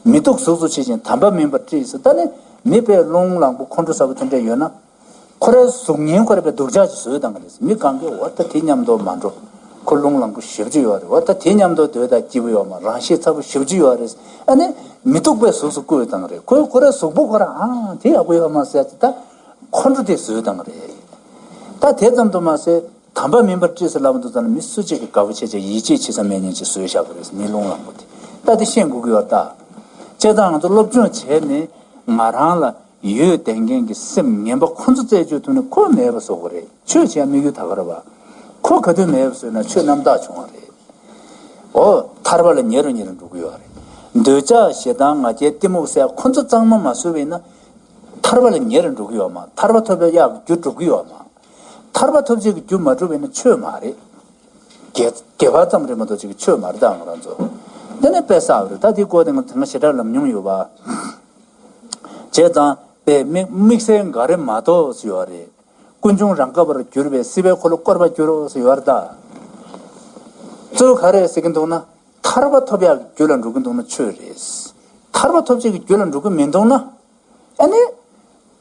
མི་སྡུག་གཟུགས་སུ་ཆེ་ཞིང་དམ་པ་མིན་པར་བཀྲི་ཟེར་ད་ནི་མི་དཔེ་རླུང་ལངས་པོ་ཁོང་ཁྲོ་ཟ་བོ་དེ་འདྲ་ཡོད་ན། ཁོ་རའི་གཟུགས་བརྙན་ཁོ་ར་པའི་སྡུག་ཅག་ཅིག་བཟོས་བཏང་གི་རེད། མི་གང་གིས་འོ་ད་དེ་མཉམ་དུ་མ་འགྲོ། ཁོ་རླུང་ལངས་པོ་ཞེ་པོ་ཅིག་ཡོད་རེད། འོ་ད་དེ་མཉམ་དུ་སྡོད་ད་སྐྱིད་པོ་ཡོད་མ་རང་ཤེད་ཚ་པོ་ཞེ་པོ་ཅིག་ཡོད་རེད། ཨ་ནི་མི་སྡུག་པའི་གཟུགས་སུ་བཀོད་བཏང་གི་རེད། ཁོས་ཁོ་རའི་གཟུགས་པོ་ཁོ་ར་ཨང་དེ་ཡག་པོ་ཡོད་མ་ཟེར་ཅིག་ད་ཁོང་ཁྲོ་དེ་བཟོས་བཏང་གི་རེད། ད་དེ་ཙམ་དུ་མ་ཟད་དམ་པ་མིན་པར་བཀྲི་ཟེར་ལབ་འདུག་ཙང་ན་མི་སུ་གཅིག་གིས་དགའ་པོ་བྱས་བྱས་ཡིད་ཆེས་བྱེད་ས་མེད་མཁན་ཅིག་བཟོས་བཞག་གི་རེད། མི་རླུང་ལངས་པོ་དེ་ད་དེ་ཤེས་དགོས་ཀྱི་ཡོད་ད། བྱས་ཙང་ང་ཚོ་སློབ་སྦྱོང་བྱས་ནས་ང་རང་ལ། ཡོད་བསྡད་མཁན་གྱི་སེམས་ངན་པ་ཁོ་ཚོ་རྩད་གཅོད་ཐུབ་ན་ཁོ་མེད་པ་བཟོ་དགོས་རེད། ཆོས་བྱེད་དམིགས་ཡུལ་ད་ག་རེད་བ། ཁོ་ག་དུས་མེད་པ་བཟོས་ན་ཆོས་རྣམ་དག་བྱུང་བ་རེད། འོ་ཐར་པ་ལ་ཉེ་རུ་ཉེ་རུ་འགྲོ་གི་ཡོད་རེད། འདོད་ཆགས་ཞེ་སྡང་ང་རྒྱལ་གཏི་མུག་ཟེར་ཁོ་ཚོ་གཙང་མ་མ་བཟོས་པ་ཡིན་ན། ཐར་པ་ལ་ཉེ་རུ་འགྲོ་གི་ཡོད་མ། ཐར་པ་ཐོབ་པའི་གཡག་རྒྱུ་འགྲུབ་ཀྱི་ཡོད་མ། ཐར་པ་ཐོབ་བྱེད་ཀྱི་རྒྱུ་མ་འགྲུབ་པ་ཡིན་ན་ཆོས་མ་རེད། དགེ་དགེ་བ་ཙམ་རེད་མ་གཏོགས་ཅིག་གི་ཆོས་མ་རེད་ད་ང་རང་ཚོ། འདི་ནི་དཔེ་བསགས་པ་རེད་ད་འདི་སྐོར་དེ་ང་དེ་སྔ་ཞེ་དྲག་ལབ་མྱོང་ཡོད་པ། བྱས་ཙང་པའི་དམིགས་དམིགས་བསལ་འགའ་རེ་མ་གཏོགས་སུ་ཡོད་རེད། ཀུན་འབྱུང་རང་གབ་པར་གྱུར་པའི་སྲིད་པའི་འཁོར་ལོ་བསྐོར་བར་འགྱུར་རོ་ཟེར་ཡོད་རེད་ད། གཙོ་བོ་ག་རེ་ཟེར་གྱི་འདུག་ན་ཐར་པ་ཐོབ་ཡག་གི་རྒྱུ་ལ་འགྲོ་གི་འདུག་ན་ཆོས་རེད། ཐར་པ་ཐོབ་བྱེད་ཀྱི་རྒྱུ་ལ་འགྲོ་གི་མི་འདུག་ན། ཨ་ནི།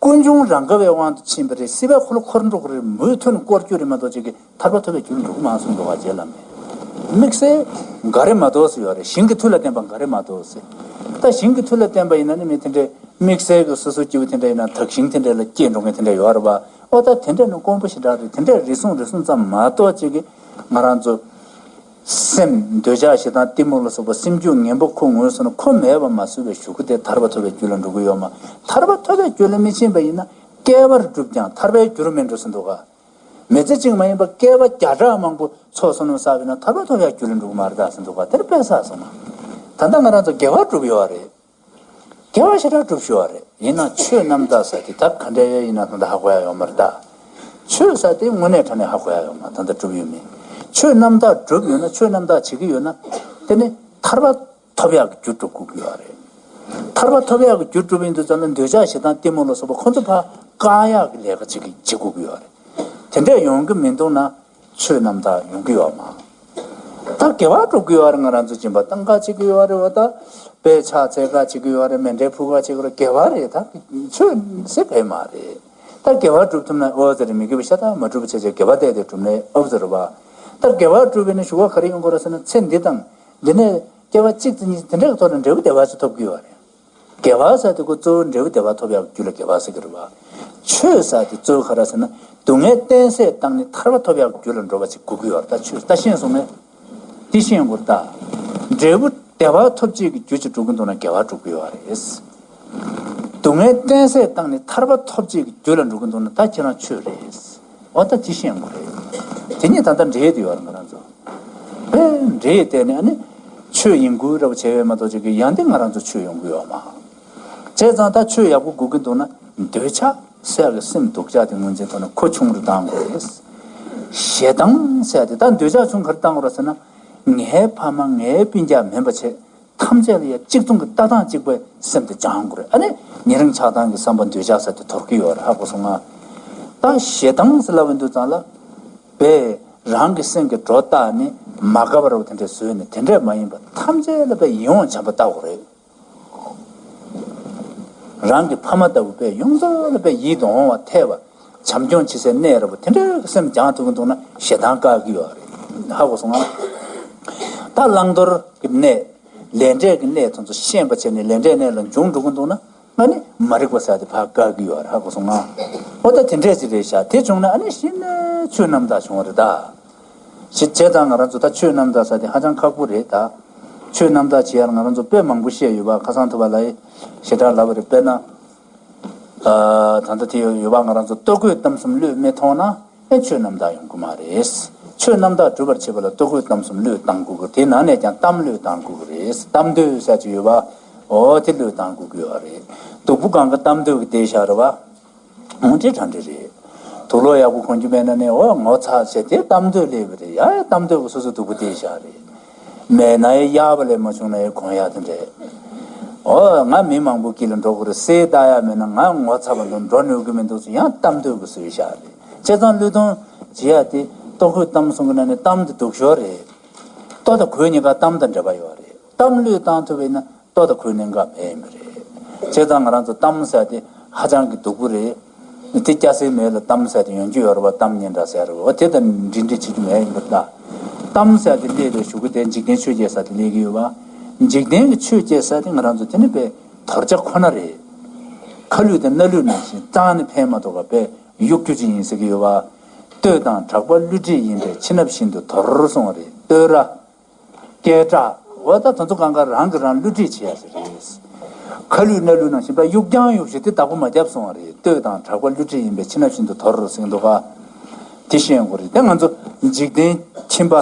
ཀུན་འབྱུང་རང་གབ་པའི་དབང་དུ་ཕྱིན་པ་རེད། སྲིད་པའི་འཁོར་ལོ་འཁོར་འགྲོ་གི་རེད། མུ་མཐུད་ནས་བསྐོར་རྒྱུ་རེད་མ་གཏོགས་ཅིག་གི་ཐར་པ་ཐོབ་པའི་རྒྱུ་ལ་འགྲོ་གི་མ་སོང་འགྲོ་བ་རྗེ་བླ་མས། དམིགས་བསལ་འགའ་རེ་མ་གཏོགས་སུ་ཡོད་རེད། ཞིང་གི་མཐུ་ལ་བརྟེན་པ་འགའ་རེ་མ་གཏོགས་སུ། ད་ཞིང་གི་མཐུ་ལ་བརྟེན་པ་ཡིན་ན་ནི་མི་དེ་འདྲའི་དམིགས་བསལ་གྱི་སོ་སོ་སྐྱེ་བོ་དེ་འདྲ་ཡིན་ན་དག་ཞིང་དེ་འདྲ་ལ་སྐྱེས་འགྲོ་མཁན་དེ་འདྲ་ཡོད་རེད་པ། ཨོ་ད་དེ་འདྲ་ནི་དཀོན་པོ་ཞེ་དྲག་རེད། དེ་འདྲ་རེ་ཟུང་རེ་ཟུང་ཙམ་མ་གཏོགས་ཅིག་གི་ང་རང་ཚོ། སེམས་འདོད་ཆགས་ཞེ་སྡང་གཏི་མུག་ལ་སོགས་པ་སེམས་རྒྱུད་ངན་པ་ཁོ་ངོས་སུ་ན་ཁོ་མེད་པ་མ་བཟོད་པའི་གཞུག་གུ་དེ་ཐར་པ་ཐོབ་པའི་རྒྱུ་ལ་འགྲོ་གི་ཡོད་མ། ཐར་པ་ཐོབ་པའི་རྒྱུ་ལ་མི་ཕྱིན་པ་ཡིན་ན་བསྐལ་པར་བསྒྲུབས་ཀྱང་ཐར་པའི་རྒྱུ་རུ་མི་འགྲོ་ཟིན་འདུག་ག་མི་ཚེ་གཅིག་མ་ཡིན་པ་བསྐལ་པ་བརྒྱ་ཕྲག་མང་པོ་ཚོགས་བསོད་ནམས་བསགས་པ་ཡིན་ན་ཐར་པ་ཐོབ་པའི་རྒྱུ་ལ་འགྲོ་གི་མ་རེད་ད་ཟིན་འདུག་ག་དེར་དཔེ་བསགས་སོང་ན། ད་ལྟ་ང་རང་ཚོ་དགེ་བ་བསྒྲུབས་ཡོད་རེད། དགེ་བ་ཞེ་དྲག་སྒྲུབ་ཤོག་རེད། ཡིན་ན་ཆོས་རྣམ་དག་ཟེར་དེ་ད་ག་འདྲ་ཡིན་ན་ད་ལྟ་ཧ་གོ་ཡ་ཡོད་མ་རེད་ད། ཆོས་ཟེར་དེ་དངོས་གནས་དྲང་གནས་ཧ་གོ་ཡ་ཡོད་མ་ད་ལྟ་སྒྲུབ་ཡོད་མེད། ཆོས་རྣམ་དག་སྒྲུབ་ཡོད་ན་ཆོས་རྣམ་དག་བྱེད་ཀྱི་ཡོད་ན། དེ་ནི་ཐར་པ་ཐོབ་ཡག་གི་རྒྱུ་སྒྲུབ་དགོས་ཀྱི་ཡོད་རེད། ཐར་པ་ཐོབ་ཡག་གི་རྒྱུ་སྒྲུབ་ཡིན་དུས་ཙམ་ན་འདོད་ཆགས་ཞེ་སྡང་གཏི་མུག་ལ་སོགས་པ་ཁོ་ཚོ་ཕར་བཀག་ཡག་གི་ལས་ཀ་ཅིག་གི་བྱེད་དགོས་ཀྱི་ཡོད་རེད། དེ་འདྲས་ཡོང་གི་མི་འདུག་ན་ཆོས་རྣམ་དག་ཡོང་གི་ཡོད་མ། ད་དགེ་བ་སྒྲུབ་ཀྱི་ཡོད་རེད། ང་རང་ཚོ་སྦྱིན་པ་གཏོང་ག་བྱེད་ཀྱི་ཡོད་རེད་བ། ད་དཔེ་ཕྱག་འཚལ་ག་བྱེད་ཀྱི་ཡོད་རེད། མཎྜལ་ཕུལ་ག་བྱེད་ཀྱི་ཡོད་རེད། དགེ་བ་རེད། ད་ཆོས་ཟེར་བས་མ་རེད། ད་དགེ་བ་སྒྲུབ་ཐུབ་ན་ཨོ་ཙི་རེད། མི་དགེ་བའི་ཤ་སྟག་མ་སྒྲུབ་པ་བྱས་བྱས་དགེ་བ་བལྟས་ཏེ་སྒྲུབ་ན་ཨོ་ཙི་རེད་བ། ད་དགེ་བ་སྒྲུབ་པས་ན་ཞུ་བ་ག་རེ་ཡོང་གི་རེད་ཟེར་ན། ཚེ་འདི་དང་འདི་ནས་སྐྱེ་བ་གཅིག་ཙམ་གཉིས་དེ་འདྲའི་ཐོག་ནས་འབྲས་བུ་བདེ་བ་ཞིག་ཐོབ་ཀྱི་ཡོད་རེད། དགེ་བ་ཟེར་དེ་ཁོ་གཙོ་བོ་འབྲས་བུ་བདེ་བ་ཐོབ་ཡག་རྒྱུ་ལ་དགེ་བ་ཟེར་གྱི་རེད་བ། ཆོས་ཟེར་དེ་གཙོ་བོ་ག་རེ་ཟེར་ན། སྡུག་བསྔལ་གཏན་སྲིད་བཏང་ནས་ཐར་པ་ཐོབ་ཡག་རྒྱུ་ལ་འགྲོ་བ་ཅིག་དགོས་ཀྱི་ཡོད་རེད། ད་ཆོས་ད་ཤེས་སོང་ངས། དེ་ཤེས་དགོས་ད། འབྲས་བུ་བདེ་བ་ཐོབ་བྱེད་ཀྱི་རྒྱུ་ཅིག་སྒྲུབ་ཀྱི་འདུག་ན་དགེ་བ་སྒྲུབ་ཀྱི་ཡོད་རེད། སྡུག་བསྔལ་གཏན་སྲིད་བཏང་ནས་ཐར་པ་ཐོབ་བྱེད་ཀྱི་རྒྱུ་ལ་འགྲོ་གི་འདུག་ན་ད་ཁྱེད་རང་ཆོས་རེད། འོ་ད་དེ་ཤེས་དགོས་རེད། དེ་གཉིས་ད་ལྟ་འདྲེས་བསྡད་ཡོད་རེད་ང་རང་ཚོ། དཔེ་འདྲེས་བསྡད་ནས་ཨ་ནི་ཆོས་ཡིན་དགོས་རེད་བ་བྱས་པས་མ་གཏོགས་ཅིག་གི་ཡང་དེ་ང་རང་ཚོ་ཆོས་ཡོང་གི་ཡོད་མ། བྱས་ཙང་ད་ཆོས་ཡག་པོ་དགོས་ཀྱི་འདུག་ན་འདོད་ཆགས་ཟེར་ཡག་གི་སེམས་སྡུག་ཅག་དེ་ངོས་འཛིན་ཐུབ་ན་ཁོ་ཆུང་རུ་བཏང་དགོས་རེད། ཞེ་སྡང་ཟེར་ཡག་དེ་ད་འདོད་ཆགས་ཆུང་ག་རེ་བཏང་དགོས་རེད་ཟེར་ན། ངའི་ཕ་མ་ངའི་སྤུན་ཀྱག་མིན་པ་བྱས། ཐམས་ཅད་ལ་ཡང་གཅིག་མཚུངས་ཀྱི་ལྟ་སྟངས་གཅིག་པའི་སེམས་དེ་སྦྱང་དགོས་རེད། ཨ་ནི་ཉེ་རིང་ཆགས་སྡང་གི་བསམ་པ་འདོད་ཆགས་ཟེར་དེ་དོར་གྱི་ཡོད་རེད། ཧ་གོ་སོང་ང་། ད་ཞེ་སྡང་ཟེར་ལབ་པའི་དུས་ཙམ་ལ། དཔེ་རང་གི་སེམས་ཀྱི་སྒྲོ་བཏགས་ནས་མ་དགའ་བ་རེད་བ་དེ་འདྲ་བཟོས་ནས་དེ་འདྲས་མ་ཡིན་པ་ཐམས་ཅད་ལ་དཔེ་ཡིད་འོང་བྱམས་པ་ལྟ་དགོས་རེད། རང་གི་ཕ་མ་ལྟ་བུ་དཔེ་ཡོངས་རྫོགས་ལ་དཔེ་ཡིད་དུ་འོང་བ་ཐེབས་པ། བྱམས་སྐྱོང་བྱེད་སའི་གནས་རེད་བ། དེ་འདྲའི་སེམས་སྦྱང་ཐུབ་ཀྱི་འདུག་ན་ཞེ་སྡང་བཀག་གི་ཡོད་རེད། ཧ་གོ་སོང་ང་། ད་བླང་དོར་གྱི་གནས། ལས་འབྲས་ཀྱི་གནས་དེ་ཚོ་ཤེས་པ་བྱས་ནས་ལས་འབྲས་གནས་ལ་འབྱུང་འགྲོ་གི་འདུག་ན་ང་ནི་མ་རིག་པ་ཟེར་དེ་ཕར་བཀག་གི་ཡོད་རེད། ཧ་གོ་སོང་ང་། འོ་ད་དེ་འདྲས་ཅིག་རེད་ཤག། དེ་བྱུང་ན་ཨ་ནི་གཞི་ནས་ཆོས་རྣམ་དག་བྱུང་བ་རེད་ད། ཞེས་བྱས་ཙང་ང་རང་ཚོ་ད་ཆོས་རྣམ་དག་ཟེར་དེ་ཧ་ཅང་ཁག་པོ་རེད་ད། ཆོས་རྣམ་དག་བྱེད་ཡར་ང་རང་ཚོ་དཔེ་མང་པོ་བཤད་ཡོད་པ། ཁ་སང་ཐུབ་པ་ལགས་ཞེ་དྲག་ལབ་པ་རེད། དཔེར་ན། ཨ། ད་ལྟ་དེ་ཡོད་པ་ང་རང་ཚོ་ལྟོ་གོས་གཏམ་གསུམ་བློས་མི་ཐོངས་ན་ཨེ་ཆོས་རྣམ་དག་ཡོང་གི་མ་རེད། ཆོས་རྣམ་དག་སྒྲུབ་པར་བྱེད་པ་ལ་ལྟོ་གོས་གཏམ་གསུམ་བློས་བཏང་དགོས་ཀྱི། དེ་ནང་ནས་ཀྱང་གཏམ་བློས་བཏང་དགོས་ཀྱི་རེད། གཏམ་འདོད་ཟེར་གྱི་ཡོད་པ། འོ་དེ་བློས་བཏང་དགོས་ཀྱི་ཡོད་རེད། སྡུག་པོ་གང་ག་གཏམ་འདོད་ཀྱི་དེ་ཤ་རེད་བ། འོང་འདྲེ་དྲང་འདྲེ་རེད། དུག་ལོག་ཡག་པོ་གོན་རྒྱུ་མེད་ན་ནི་འོ་ངོ་ཚ་བྱས་དེ་གཏམ་འདོད་སླེབས་པ་རེད། ཡ་ཡ་གཏམ་འདོད་ཀྱི་སོ་སོ་སྡུག་པོ་དེ་ཤ་རེད། མེད་ན་ཡ་གཡག་པ་ལས་མ་བྱུང་ན་ཡ་གོན་ཡག་དེ་འདྲས། ཨོ་ང་མི་མང་པོ་དཀྱིལ་ལ་འགྲོ་དགོས་རེད། གསེར་བཏགས་ཡག་མེད་ན་ང་ངོ་ཚ་བ་འདུག་འགྲོ་ནུས་ཀྱི་མི་འདུག་ཟེར་ཡང་གཏམ་འདོད་ཀྱི་བཟོས་བཞག་རེད། བྱས་ཙང་བློས་གཏོང་བྱེད་ཡག་དེ་ལྟོ་གོས་གཏམ་གསུམ་གྱི་ནང་ནས་གཏམ་དེ་སྡུག་ཤོས་རེད། ལྟོ་དང་གོས་གཉིས་ཀ་གཏམ་དང་འབྲེལ་བ་ཡོད་རེད། གཏམ་བློས་བཏང་ཐུབ་པ་ཡིན་ན་ལྟོ་དང་གོས་གནད་འགག་མེད་ཡིན་པ་རེད། བྱས་ཙང་ང་རང་ཚོ་གཏམ་ཟེར་དེ་ཧ་ཅང་གི་སྡུག་པོ་རེད། དེ་སྐྱ་སེར་མེད་ལ་གཏམ་ཟེར་དེ་ཡོང་རྒྱུ་ཡོད་རེད་བ། གཏམ་སྙན་གྲགས་ཟེར་རེད་བ། དེ་དང་འབྲེལ་འདྲིས་བྱེད་རྒྱུ་མེད་ཡིན་པར་གདའ། གཏམ་ཟེར་དེ་སླེབས་པའི་གཞུག་གུ་དེ་འཇིག་རྟེན་ཆོས་བརྒྱད་ཟེར་དེ་སླེབས་ཀྱི་ཡོད་བ། འཇིག་རྟེན་གྱི་ཆོས་བརྒྱད་ཟེར་དེ་ང་རང་ཚོ་དེ་ནི་དཔེ་དོར་བྱ་ཁོ་ན་རེད། ཁ་ལུད་དང་སྣ་ལུད་ནང་བཞིན་གཙང་ནས་ཕན་མ་ཐོགས་པ་དཔེ་གཡུག་རྒྱུ་ཅིག་ཡིན་ཟེར་གྱི་ཡོད་བ། ལྟོས་དང་གྲགས་པ་བསླུ་བྲིད་ཡིན་པས་ཕྱི་ནབ་བཞིན་དུ་དོར་གསུངས་པ་རེད། ལྟོས་ར། སྐད་གྲགས། འོ་ད་དེ་ཚོ་གང་ག་རང་གིས་རང་བསླུ་བྲིད་བྱེད་ཡ་ཟེར་རེད། ཁ་ལུད་སྣ་ལུད་ནང་བཞིན་པ་གཡུག་རྐྱང་གཡུག་བཞིན་དེ་བདག་པོ་མ་བརྒྱབ་གསུང་བ་རེད། ལྟོས་དང་གྲགས་པ་བསླུ་བྲིད་ཡིན་པས་ཕྱི་ནང་བཞིན་དུ་དོར་ཟེར་གྱི་འདུག་ག། དེ་ཤེས་དགོས་རེད། དེ་ང་ཚོ་འཇིག་རྟེན་ཁྱིམ་པ།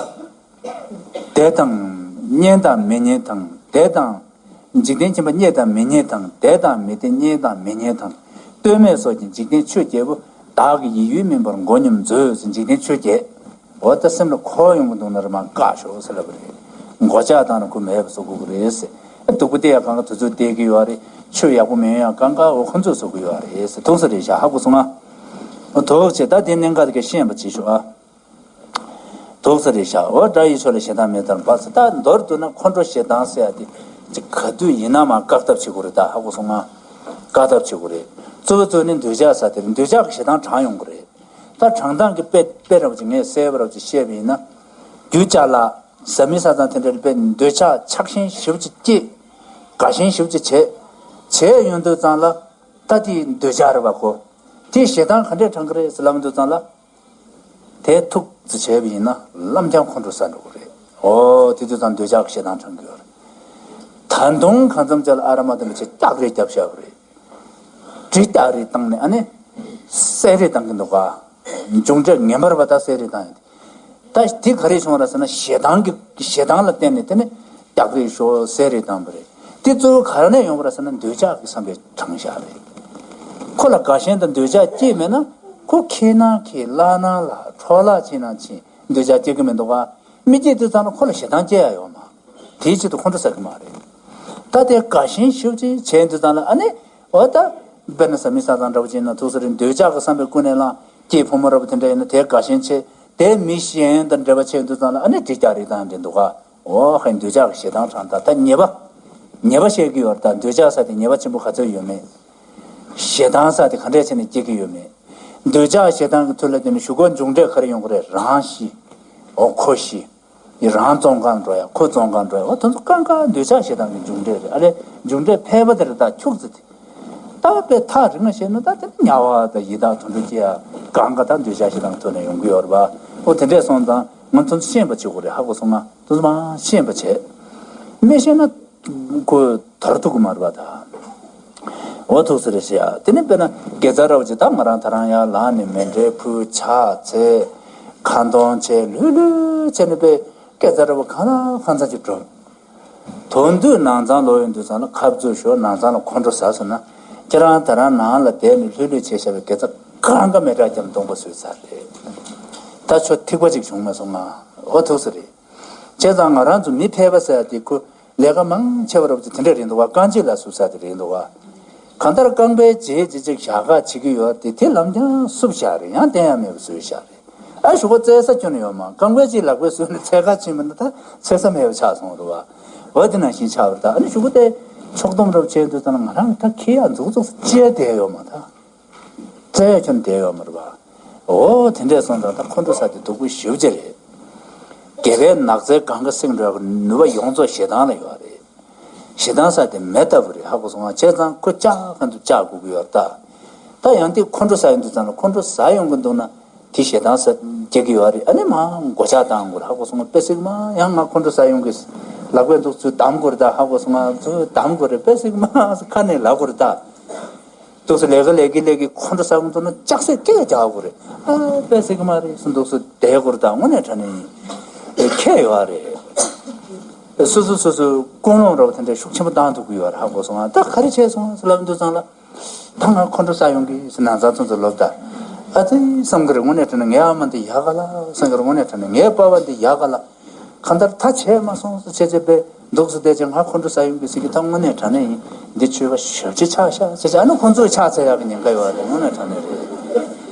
བདེ་དང་། རྙེད་དང་མི་རྙེད་དང་། བདེ་དང་། འཇིག་རྟེན་ཁྱིམ་པ་རྙེད་དང་མི་རྙེད་དང་། བདེ་དང་མི་བདེ་རྙེད་དང་མི་རྙེད་དང་། ལྟོས་མེད་སོགས་ཀྱི་འཇིག་རྟེན་ཆོས་བརྒྱད་པོ། བདག་གི་ཡིད་ཡུལ་མིན་པར་མགོ་སྙོམས་མཛོད་ཟེར། འཇིག་རྟེན་ཆོས་བརྒྱད། འོ་ད་སེམས་ལ་འཁོར་ཡོང་གི་འདུག་ན་རེ་མ་བཀག་ཤོག་ཟེར་ལབ་པ་རེད། མགོ་ལྕགས་བཏང་ན་ཁོ་མེད་པ་བཟོ་དགོས་ཀྱི་རེད་ཟེར། སྡུག་པོ་བལྟས་ཡ་གང་ག་དུས་ཚོད་བལྟས་ཀྱི་ཡོད་རེད། ཆོས་ཡག་པོ་མི་ཡོང་ཡ་གང་ག་འོ་ཁོ་ཚོས་བཟོ་གི་ཡོད་རེད་ཟེར། ཐུགས་ས་རེད་ཤག། ཧ་གོ་སོང་ང་། འོ་དོགས་བྱས་ད་དེ་གནད་འགག་དེ་ག་ཤེས་པ་བྱེད་ཤོག་ཨ། དོགས་ས་རེད་ཤག། འོ་དགྲ་ཡི་ཕྱོགས་ལ་ཞེ་སྡང་མེད་ལྟར་འབབ་ཟེར། ད་མདོར་བསྡུ་ན་ཁོང་ཁྲོ་ཞེ་སྡང་ཟེར་ཡ་དེ་ཅིག་ག་དུས་ཡིན་ན་མ་བཀག་ཐབས་བྱེད་དགོས་རེད། ད་ཧ་གོ་སོང་ང་། བཀག་ཐབས་བྱེད་དགོས་རེད། གཙོ་བོ་གཙོ་ནི་འདོད་ཆགས་ཟེར་དེ་རེད། འདོད་ཆགས་ཀྱི་ཞེ་སྡང་དྲངས་ཡོང་གི་རེད། ད་དྲང་སྟངས་ཀྱི་དཔེ་དཔེ་རབ་ཅིག་ངས་གསལ་པོ་རབ་ཅིག་བཤད་པ་ཡིན་ན། རྒྱུ་ཅ་ལག་བཟའ་མི་ཟ་ཙང་དེ་འདྲའི་དཔེ་འདོད་ཆགས་ཆགས་ཞེན་ཞེ་པོ་ཅིག་སྐྱེས། དགའ་ཞེན་ཞེ་པོ་ཅིག་བྱས། བྱས་ཡོང་དུས་ཙང་ལ། ད་དེ་འདོད་ཆགས་རེད་བ་ཁོ། དེ་ཞེ་སྡང་ག་འདྲས་དྲངས་ཀྱི་རེད་ཟེར་ལབ་དུས་ཙང་ལ། དེ་ཐུག་ཙི་བྱས་པ་ཡིན་ན་ལམ་རྐྱང་ཁོང་ཁྲོ་ཟ་འགྲོ་གི་རེད། འོ་དེ་དུས་ཙང་འདོད་ཆགས་ཀྱི་ཞེ་སྡང་དྲངས་ཀྱི་ཡོད་རེད། ད་དུང་གང་འཚམ་ཅིག་ལ་ཨ་ར་མ་དེ་འདྲ་བྱས་སྐྱག་རེ་བརྒྱབ་བཞག་པ་རེད། གྲི་སྟ་རེ་བཏང་ནས་ཨ་ནི། བསད་རེ་བཏང་གི་འདུག་ག། མཇུག་འབྲས་ངན་པ་རེད་བ། ད་བསད་རེ་བཏང་ཡོད། ད་དེ་ག་རེ་བྱུང་བ་རེད་ཟེར་ན་ཞེ་སྡང་གི་ཞེ་སྡང་ལ་བརྟེན་ནས་དེ་ནི་སྐྱག་རེ་ཤོར་བསད་རེ་བཏང་བ་རེད། དེ་གཙོ་བོ་ག་རེ་ནས་ཡོང་བ་རེད་ཟེར་ན་འདོད་ཆགས་ཀྱི་བསམ་པས་དྲངས་བཞག་རེད། ཁོ་ལ་དགའ་ཞེན་དང་འདོད་ཆགས་སྐྱེས་མེད་ན་ཁོ་ཁེ་ན་ཁེ་ལག་ན་ལག་འཕྲོ་བརླག་ཕྱིན་ན་ཕྱིན་འདོད་ཆགས་སྐྱེ་གི་མི་འདུག་ག། མི་སྐྱེས་དུས་ཙང་ལ་ཁོ་ལ་ཞེ་སྡང་སྐྱེ་ཡ་ཡོད་མ། དེའི་ཆེད་དུ་ཁོང་ཁྲོ་ཟ་གི་མ་རེད། ད་དེ་དགའ་ཞེན་ཞེ་པོ་ཅིག་བྱས་དུས་ཙང་ལ་ཨ་ནི། འོ་ད། དཔེར་ན་བཟའ་མི་ཟ་ཙང་འདྲ་པོ་ཅིག་ཡིན་ན་ཐུག་ས་རེད། འདོད་ཆགས་ཀྱི་བསམ་པས་ཀུན་ནས་བསླངས། སྐྱེས་ཕོ་མོ་འདྲ་པོ་དེ་འདྲ་ཡིན་ན་དེ་དགའ་ཞེན་ཆེ། དེ་མི་གཞན་དང་འབྲེལ་བ་བྱས་དུས་ཙམ་ལ་ཨ་ནི་འདྲེ་རྒྱག་རེས་དང་འདྲེ་འདུག་ག་འོ་ཧན་འདོད་ཆགས་ཀྱི་ཞེ་སྡང་དྲངས་ད་ད་ཉེས་པ། ཉེས་པ་བཤད་ཀྱི་ཡོད་རེད། ད་འདོད་ཆགས་ཟེར་དེ་ཉེས་པ་ཆེན་པོ་ག་ཚོད་ཡོད་མེད། ཞེ་སྡང་ཟེར་དེ་ག་འདྲས་བྱས་ནས་སྐྱེ་གི་ཡོད་མེད། འདོད་ཆགས་ཞེ་སྡང་གི་མཐུ་ལ་བརྟེན་ནས་གཞུག་གུ་མཇུག་འབྲས་ག་རེ་ཡོང་གི་རེད། རང་ཤི། འོ་ཁོ་ཤི། ཡི་རང་བཙོན་ཁང་འགྲོ་ཡ། ཁོ་བཙོན་ཁང་འགྲོ་ཡ། འོ་དེ་ཚོ་གང་ག་འདོད་ཆགས་ཞེ་སྡང་གི་མཇུག་འབྲས་རེད། ཨ་རེ་མཇུག་འབྲས་ཕལ་པ་དེ་རེད། ད་འཁྱུག་ཙི་དེ། ད་དཔེ་ཐག་རིང་ང་བཤད་ན་ད་དེ་དམྱལ་བ་དང་ཡི་དྭགས་དུད་འགྲོ་སྐྱེ་ཡ་གང་ག་ད་འདོད་ཆགས་ཞེ་སྡང་ཐོག་ནས་ཡོང་གི་ཡོད་རེད་པ། འོ་དེ་འདྲས་སོང་ཙང་ང་ཚོ་ཤེས་པ་བྱེད་དགོས་རེད། ཧ་གོ་སོང་ང་། ཚོ་མ་ཤེས་པ་བྱེད། མི་ཤེས་ན་ཁོ་དོར་ཐུབ་ཀྱི་མ་རེད་པ་ད། འོ་ཐུགས་སུ་རེ་ཞེས་ཡ། དེ་ནི་དཔེར་ན་དགེ་རྩ་ར་བ་ཅིག་ད་ང་རང་ད་རང་ཡ་ལངས་ནས་མཎྜལ་ཕུལ། ཕྱག་འཚལ། ཁ་འདོན་བྱས། ལྷོད་ལྷོད་བྱས་ནས་དཔེ་དགེ་རྩ་ར་བ་གང་ལ་གང་འཚམ་ཅིག་སྒྲུབ། དོན་དུ་ནང་ཚང་ལོག་ཡོང་དུས་ཙམ་ལ་ཁ་བཙུམ་ཞོག་ནང་ཚང་ལ་ཁོང་ཁྲོ་ཟ་སོང་ན། ཁྱེད་རང་ད་རང་ནང་ལ་བསྡད་ནས་ལྷོད་ལྷོད་བྱས་བཞག་པའི་དགེ་རྩ་གང་ག་མེ་སྲེག་བརྒྱབ་སྟོང་པ་བཟོས་ཚར་རེད། ད་ཁྱོད་ཐིགས་པ་ཅིག་བྱུང་མ་སོང་ང་། འོ་ཐུགས་སུ་རེ། བྱས་ཙང་ང་རང་ཚོ་མི་ཕལ་པ་ཟེར་ཡ་དེ་ཁོ་ལས་ཀ་མང་ཆེ་བ་རབ་ཏུ་དེ་འདྲ་རེད་འདུག་བ། རྐང་རྗེས་ལ་ཟུག་ས་དེ་རེད་འདུག་བ། གང་ལྟར་རྐང་པའི་རྗེས་ཅི་ཅིག་ཞག་ཁ་བྱེད་ཀྱི་ཡོད་དེ་དེ་ལམ་རྐྱང་བསུབ་བཞག་རེད། ཡང་བསྟན་ཡ་མེད་པ་བཟོས་བཞག་རེད། ཨ་ཞུ་གོ་རྩེ་ས་ཁྱོན་ནས་ཡོད་མ། རྐང་པའི་རྗེས་ལག་པས་བཟུང་ནས་རྩེ་ཁ་ཕྱིན་པ་ན་ད་རྩེ་ས་མེད་པ་ཆགས་སོང་རུ་བ། འོ་དེ་ནང་བཞིན་ཆགས་པ་རེད། ད་ཨ་ནི་ཞུ་གོ་དེ་ཕྱོགས་བསྡོམས་རབ་བྱས་དུས་ཙམ་ལ་ང་རང་ད་ཁེ་ཡ་འཛུག་འཛུག་ཅེས་བསྡད་ཡོད་མ་ད། རྩེ་ཡ་ཁྱོན་བསྡད་ཡོད་མ་རེད་བ། འོ་དེ་འདྲས་སོང་ཙང་ད་ཁོང་ཁྲོ་ས་དེ་སྡུག་པོ་ཞེ་པོ་ཅིག་རེད། རྒྱལ་བའི་ནགས་ཚལ་གང་ག་བསྲེགས་འགྲོ་ཡག་གི་ནུས་པ་ཡོངས་རྫོགས་ཞེ་སྡང་ལ་ཡོད་རེད། ཞེ་སྡང་ས་དེ་མེ་ལྟ་བུ་རེད། ཧ་གོ་སོང་ང་། བྱས་ཙང་ཁོ་ལྕགས་གང་དུ་ལྕགས་དགོས་ཀྱི་ཡོད་རེད་ད། ད་ཡང་དེ་ཁོང་ཁྲོ་ཟ་ཡོང་དུས་ཙམ་ལ་ཁོང་ཁྲོ་ཟ་ཡོང་གི་འདུག་ན་དེ་ཞེ་སྡང་ས་རྒྱག་གི་ཡོད་རེད། ཨ་ནི་མ་མགོ་ལྕགས་བཏང་དགོས་རེད། ཧ་གོ་སོང་ང་། དཔེ་སྲིད་མ་ཡང་ང་ཁོང་ཁྲོ་ཟ་ཡོང་གི་ལག་པས་འདུག་ཚུལ་བསྡམ་དགོས་རེད་ད། ཧ་གོ་སོང་ང་། ཚུལ་བསྡམ་དགོས་རེད། དཔེ་སྲིད་མ་ཁ་ནས་ལབ་དགོས་རེད་ད། འདུག་སེ་ལས་ཀ་ལས་ཀྱི་ལས་ཀྱི་ཁོང་ཁྲོ་ཟ་གི་འདུག་ན་ལྕགས་སྲེག་སྐད་རྒྱག་དགོས་རེད། ཨ་དཔེ་སྲིད་མ་རེད་ཟེར་འདུག་སེ་བསྡད་དགོས་རེད་ད། དངོས་གནས་དྲང་གནས་ཡིན། ཁྱད་ཡོད་རེད། སོ་སོ་སོ་སོ་ཀུན་སློང་ར་བ་དེ་འདྲའི་ཤུགས་ཆེན་པོ་བཏང་ཐུབ་ཀྱི་ཡོད་རེད། ཧ་གོ་སོང་ང་། ད་ག་རེ་བྱས་སོང་ཟེར་ལབ་འདུག་ཙང་ལ། ད་ང་ཁོང་ཁྲོ་ཟ་ཡོང་གི་ཟེར་ནང་ཚང་ཚོ་ཚོ་ལབ་ད། ཨ་ཙི་བསམ་གི་རེད། དངོས་གནས་དྲང་གནས་ངའི་ཨ་མ་འདི་ཡག་ག་ལ་བསམ་གི་རེད། དངོས་གནས་དྲང་གནས་ངའི་པ་ཕ་འདི་ཡག་ག་ལ། གང་ལྟར་ད་བྱས་མ་སོང་ཟེར་བྱས་བྱས་པས་འདུག་སེ་བསྡད་ཅིང་ང་ཁོང་ཁྲོ་ཟ་ཡོང་གི་ཟེར་གི། ད་དངོས་གནས་དྲང་གནས་ཡིན། འདི་ཆོས་པ་ཞབས་ཕྱི་ཆགས་ཤག་ཟེར་བྱས། ཨ་ནི་ཁོང་ཚོས་ཕྱག་འཚལ་ཡག་གི་ཉེན་ཁ་ཡོད་རེད། དངོས་གནས་དྲང་གནས་རེད།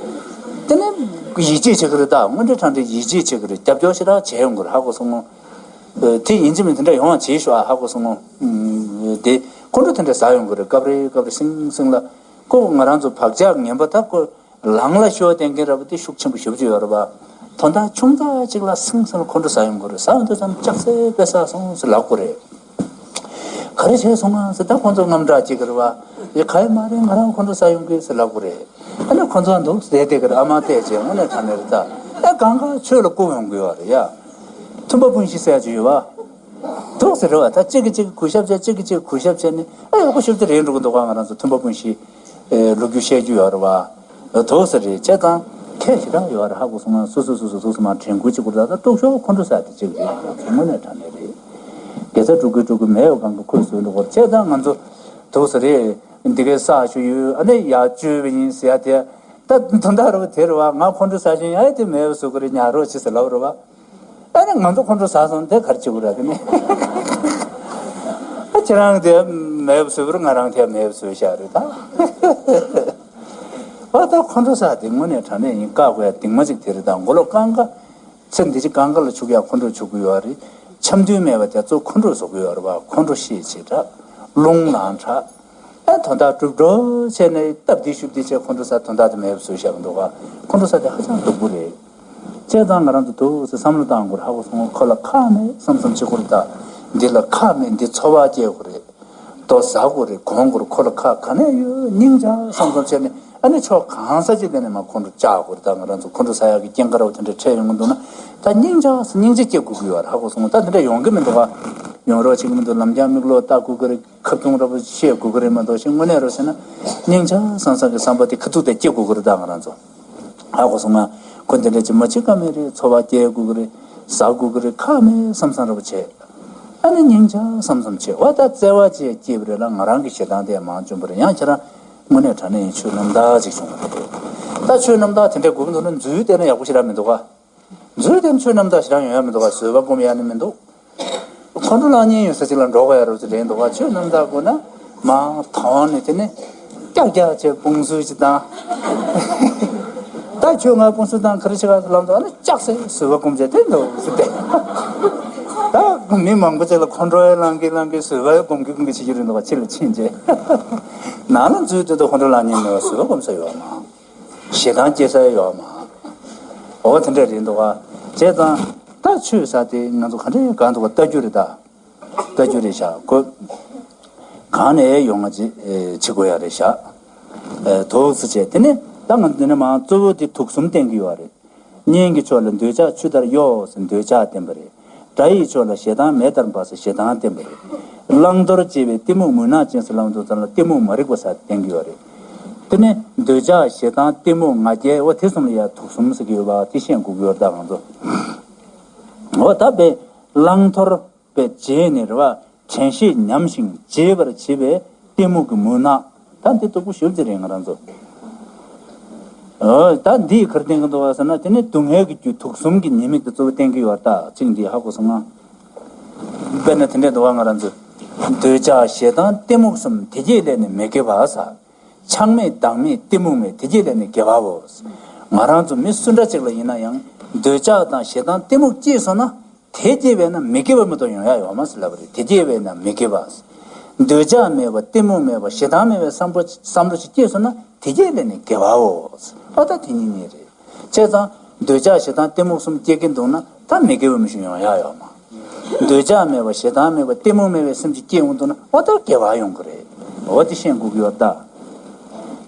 དེ་ནས་ཡིད་ཆེས་བྱེད་གི་རེད་ད། དངོས་གནས་དྲང་གནས་ཡིད་ཆེས་བྱེད་གི་རེད། རྒྱབ་སྐྱོར་ཞེ་དྲག་བྱས་ཡོང་གི་རེད། ཧ་གོ་སོང་ངོ་། དེ་ཡིན་གཅིག་མིན་གཅིག་དེ་འདྲ་ཡོང་བ་བྱེད་ཤོག་ཨ། ཧ་གོ་སོང་ངོ་། དེ་ཁོང་ཁྲོ་དེ་འདྲ་ཟ་ཡོང་གི་རེད། སྐབས་རེ་སྐབས་རེ་སིང་སིང་ལ། ཁོ་ང་རང་ཚོ་བག་ཆགས་ངན་པ་ད་ཁོ་ལང་ལ་ཤོར་བསྡད་མཁན་ར་བ་དེ་ཤུགས་ཆེན་པོ་ཞེ་པོ་ཅིག་ཡོད་རེད་པ། དོན་དག་ཆུང་ཙག་ཅིག་ལ་སིང་སིང་ལ་ཁོང་ཁྲོ་ཟ་ཡོང་གི་རེད། ཟ་ཡོང་དུས་ཙམ་ལྕགས་སྲེག་དཔེ་ཟ་སོང་ཟེར་ལབ་དགོས་རེད། ག་རེ་བྱས་སོང་ང་ཟེར་ད་ཁོང་ཚོ་དངངས་སྐྲག་སྐྱེ་གི་རེད་པ། ཡ་ག་ཡེ་མ་རེད། ང་རང་ཁོང་ཁྲོ་ཟ་ཡོང་གི་ཟེར་ལབ་དགོས་རེད། ཨ་ནི་ཁོང་ཚོ་འདུག་སེ་བསྡད་བསྡད་གི་རེད། ཨ་མ་བལྟས་བྱས་དངོས་གནས་དྲང་གནས་རེད་ད། ཨ་གང་ག་ཆོས་ལ་བཀུག་ཡོང་གི་ཡོད་རེད་ཡ། མཐུན་པ་སྤུན་བཞི་ཟེར་ཡ་ཅིག་ཡོད་པ། འདུག་སེ་རེད་པ། ད་གཅིག་གིས་གཅིག་གུས་ཞབས་བྱས། གཅིག་གིས་གཅིག་གུས་ཞབས་བྱས་ནས་ཨ་ཡག་པོ་ཞེ་པོ་ཅིག་རེད་འགྲོ་གི་འདུག་ག་ང་རང་ཚོ་མཐུན་པ་སྤུན་བཞི་ལོ་རྒྱུས་བཤད་རྒྱུ་ཡོད་རེད་པ། འདུག་སེ་རེད། བྱས་ཙང་ཁྱད་ཞེ་དྲག་ཡོད་རེད། ཧ་གོ་སོང་ང་། སོ་སོ་སོ་སོ་སོ་སོ་མར་དྲན་སྐུལ་བྱེད་དགོས་རེད། ད་ལྟོགས་ཤོག་ཁོང་ཁྲོ་ཟ་དེ་གཅིག་རེད། དངོས་གནས་དྲང་གནས་རེད། དགེ་རྩ་སྒྲུབ་དགོས་སྒྲུབ་དགོས་མེད་པ་གང་ག་ཁོས་བཟོས་འགྲོ་གི་རེད། བྱས་ཙང་ང་ཚོ་འདུག་སེ་རེད། འདི་གའི་ས་ཞུ་ཡོད། ཨ་ནི་ཡར་བཅོས་པ་ཡིན་ཟེར་ཡ་དེ། ད་དོན་དག་རེད་པ། དེ་རེད་པ། ང་ཁོང་ཁྲོ་ཟ་བཞིན་ཡ་དེ་མེད་པ་བཟོ་གི་རེད། ཉར་རོགས་བྱེད་ཟེར་ལབ་རེད་པ། ཨ་ནི་ང་ཚོ་ཁོང་ཁྲོ་ཟ་སོང་དེ་ག་རེ་བྱེད་དགོས་རེད། དེ་ནི་ཨ་ཁྱེད་རང་དེ་མེད་པ་བཟོས་པ་རེད། ང་རང་དེ་མེད་པ་བཟོས་བཞག་རེད་ད། ཨ་ད་ཁོང་ཁྲོ་ཟ་དེ་དངོས་གནས་དྲང་གནས་ཡིན། བཀག་དགོས་ཡ་གདིང་མ་གཅིག་དེ་རེད་ད། མགོ་ལོག་གང་ག་ཚེ་འདི་ཕྱི་གང་ག་ལ་འཆུག་ཡ་ཁོང་ཁྲོ་འཆུག་གི་ཡོད་རེད། འཆམ་མཐུན་མེད་པ་དེ་ཚོ་ཁོང་ཁྲོ་བཟོ་གི་ཡོད་རེད་པ། ཁོང་ཁྲོ་ཤེས་བྱེད་དྲག་རླུང་ལངས་དྲག་ཨ་དོན་དག་སྒྲུབ་འགྲོ་བྱས་ནས་སྟབས་བདེ་ཤུབས་བདེ་བྱས་ཁོང་ཁྲོ་ཟ། དོན་དག་དེ་མེད་པ་བཟོས་བཞག་གི་འདུག་ག་ཁོང་ཁྲོ་ཟ་དེ་ཧ་ཅང་སྡུག་པོ་རེད། བྱས་ཙང་ང་རང་ཚོ་འདུག་སེ་བསམ་བློ་བཏང་དགོས་རེད། ཧ་གོ་སོང་ངོ་། ཁོ་ལ་ཁག་མེད་བསམ་བསམ་བྱེད་དགོས་རེད་ད། འདི་ལ་ཁག་མེད། འདི་འཚོ་བ་སྐྱེལ་དགོས་རེད། དོ་ཟ་དགོས་རེད། གོན་དགོས་རེད། ཁོ་ལ་ཁག་ག་ནས་ཡོད། སྙིང་རྗེ་བསམ་བསམ་བྱས་ནས་ཨ་ནི་ཕྱོགས་གང་ས་ཅིག་ལ་ནས་མར་ཁོང་ཁྲོ་བཅག་དགོས་རེད་ད། ང་རང་ཚོ་ཁོང་ཁྲོ་ཟ་ཡག་གི་རྐྱེན་ག་རེ་བ་དེ་འདྲ་འཕྲད་ཡོང་གི་འདུག་ན་ད་སྙིང་རྗེ་སྙིང་རྗེ་སྐྱེ་དགོས་ཀྱི་ཡོད་རེད། ཧ་གོ་སོང་ངོ་ད། དེ་འདྲ་ཡོང་གི་མི་འདུག་ག་ཡོང་རོགས་བྱེད་ཀྱི་མི་འདུག་ལམ་རྒྱགས་མིག་ལོག་ལྟ་དགོས་ཀྱི་རེད། ཁ་རྡུང་ར་བ་བཤད་དགོས་ཀྱི་རེད་མ་གཏོགས། ཤིང་དངོས་གནས་རོ་ཟེར་ན་སྙིང་རྗེ་བསམ་བསམ་གྱི་བསམ་པ་དེ་ཁ་ཐུག་དེ་སྐྱེ་དགོས་ཀྱི་རེད་ད། ང་རང་ཚོ་ཧ་གོ་སོང་ང་། ཁོ་འདི་འདྲ་ཅིག་མ་བྱེད་ཀ་མེད་རེད། འཚོ་བ་སྐྱེལ་དགོས་ཀྱི་རེད། ཟ་དགོས་ཀྱི་རེད། ཁག་མེད་བསམ་བསམ་ར་བ་བྱས། ཨ་ནི་སྙིང་རྗེ་བསམ་བསམ་བྱས། འོ་ད་བརྩེ་བ་བཅས་སྐྱེས་པ་རེད་ལ། ང་རང་གི་ཞེ་སྡང་དེ་མང་བྱུང་བ་རེད། ཡང་ཁྱེད་རང་དངོས་གནས་དྲང་གནས་ཡིན། ཆོས་རྣམ་དག་ཅིག་བྱུང་བ་རེད། ད་ཆོས་རྣམ་དག་དེ་འདྲ་དགོས་ཀྱི་འདུག་ན་འཛུལ་བསྡད་ན་ཡག་པོ་ཞེ་དྲག་མི་འདུག་ག་འཛུལ་དེ་ཆོས་རྣམ་དག་ཞེ་དྲག་ཡོང་ཡ་མི་འདུག་ག་བཟོད་པ་སྒོམ་ཡ་ནི་མི་འདུག་ཁོང་ཁྲོ་ལངས་ཉེན་ཡོད་ས་ཅིག་ལ་འགྲོ་དགོས་ཡ་རོ་ཅིག་རེད་འདུག་ག་ཆོས་རྣམ་དག་དགོས་ན་མར་དང་བ་ནས་དེ་ནས་ཀྱག་ཀྱག་བྱས་དཔུང་འཛུལ་ཅིག་བཏང་། ད་ ད་ཁྱོད་ང་ཀུན་སློང་དང་ག་རེ་བྱེད་ག་ལབ་འདུག་ཨ་ནི་ལྕགས་སེ་བཟོད་པ་སྒོམ་བྱས་དེ་འདུག་ཟེར་ཏེ། ད་མི་མང་པོ་ཅིག་ལ་ཁོང་ཁྲོ་ཡང་ལངས་གི་ལངས་གི་བཟོད་པ་ཡང་སྒོམ་གི་སྒོམ་གི་བྱེད་ཀྱི་རེད་འདུག་ཕྱི་ལ་ཕྱིན་རྗེས། ནང་ལ་འཛུལ་དུས་ད་ཁོང་ཁྲོ་ལངས་ཉེན་མེད་པ་བཟོད་པ་སྒོམ་ས་ཡོད་མ། ཞེ་སྡང་སྐྱེ་ས་ཡོད་མ། འོ་དེ་འདྲ་རེད་འདུག་ག་བྱས་ཙང་ད་ཆོས་ཟེར་དེ་ང་ཚོ་ག་འདྲ་གང་འདུག་ག་ལྟ་རྒྱུ་རེད་ད། ལྟ་རྒྱུ་རེད་ཤག་གོ། གང་ནས་ཡོང་ང་ཅི་ཨེ་བྱེད་དགོས་ཡ་རེད་ཤག་ཨེ་དོགས་སུ་བྱས་དེ་ནས་ད་ང་འདི་ནས་མ་གཙོ་བོ་དེ་དུག་གསུམ་བསྟན་གྱི་ཡོད་རེད། གཉེན་གྱི་ཕྱོགས་ལ་འདོད་ཆགས་ཆུ་ལྟར་གཡོ་ཟེར་འདོད་ཆགས་བསྟན་པ་རེད། དགྲ་ཡི་ཕྱོགས་ལ་ཞེ་སྡང་མེ་ལྟར་འབར་ཟེར་ཞེ་སྡང་བསྟན་པ་རེད། བླང་དོར་བཅས་པའི་གཏི་མུག་མུན་ནག་ཅན་ཟེར་ལམ་དུ་ཙམ་ལ་གཏི་མུག་མ་རིག་པ་ཟེར་བསྟན་གྱི་ཡོད་རེད། དེ་ནས་འདོད་ཆགས་ཞེ་སྡང་གཏི་མུག་ང་རྒྱལ་འོ་དེ་གསུམ་ལ་ཡ་དུག་གསུམ་ཟེར་གྱི་ཡོད་པ་དེ་ཤེས་དགོས་ཀྱི་ཡོད་རེད་ད་ང་ཚོ། འོ་ད་དཔེ་བླང་དོར། པའི་རྗེས་ནས་རེད་བ། དྲན་ཤེས་ཉམས་ཤིང་བརྗེད་པར་བྱེད་པའི་གཏི་མུག་གི་མུན་ནག་ད་འདི་སྟུག་པོ་ཞེ་པོ་ཅིག་རེད་ང་རང་ཚོ། འོ་ད་འདིས་ག་རེ་བསྟན་གྱི་འདུག་བ་ཟེར་ན་དེ་ནི་སྡུག་བསྔལ་གྱི་རྒྱུ་དུག་གསུམ་གྱི་ཉེས་དམིགས་དེ་གཙོ་བོ་བསྟན་གྱི་ཡོད་ད་ཚིག་འདི་ཧ་གོ་སོང་ང་། དཔེར་ན་དེ་འདྲས་འདུག་བ་ང་རང་ཚོ། འདོད་ཆགས་ཞེ་སྡང་གཏི་མུག་གསུམ་དེ་རྗེས་ལས་ནི་མི་དགེ་བ་ཟེར། ཆགས་མེད་སྡང་མེད་གཏི་མུག་མེད་དེ་རྗེས་ལས་ནི་དགེ་བའོ། ང་རང་ཚོ་མི་སུ་འདྲ་ཅིག་ལ་ཡིན་ན་ཡང་འདོད་ཆགས་དང་ཞེ་སྡང་གཏི་མུག་སྐྱེས་སོང་ན། དེ་སྐྱེས་པས་ན་མི་དགེ་བ་མ་གཏོགས་ཡོང་ཡ་ཡོད་མ་ཟེར་ལབ་པ་རེད། དེ་སྐྱེས་པས་ན་མི་དགེ་བ། འདོད་ཆགས་མེད་པ་གཏི་མུག་མེད་པ་ཞེ་སྡང་མེད་པའི་བསམ་པ་བསམ་བློ་ཞིག་སྐྱེས་སོང་ན་དེ་སྐྱེས་པས་ནི་དགེ་བའོ། ཨ་ད་དེ་གཉིས་གཉིས་རེད། བྱས་ཙང་འདོད་ཆགས་ཞེ་སྡང་གཏི་མུག་གསུམ་སྐྱེ་གིན་འདུག་ན་ད་མི་དགེ་བ་མི་ཞིག་ཡོང་ཡ་ཡོད་མ། འདོད་ཆགས་མེད་པ་ཞེ་སྡང་མེད་པ་གཏི་མུག་མེད་པའི་སེམས་ཅིག་སྐྱེ་འོང་འདུག་ན་ཨ་ད་དགེ་བ་ཡོང་གི་རེད། འོ་དེ་ཤེས་དགོས་ཀྱི་ཡོད་ད།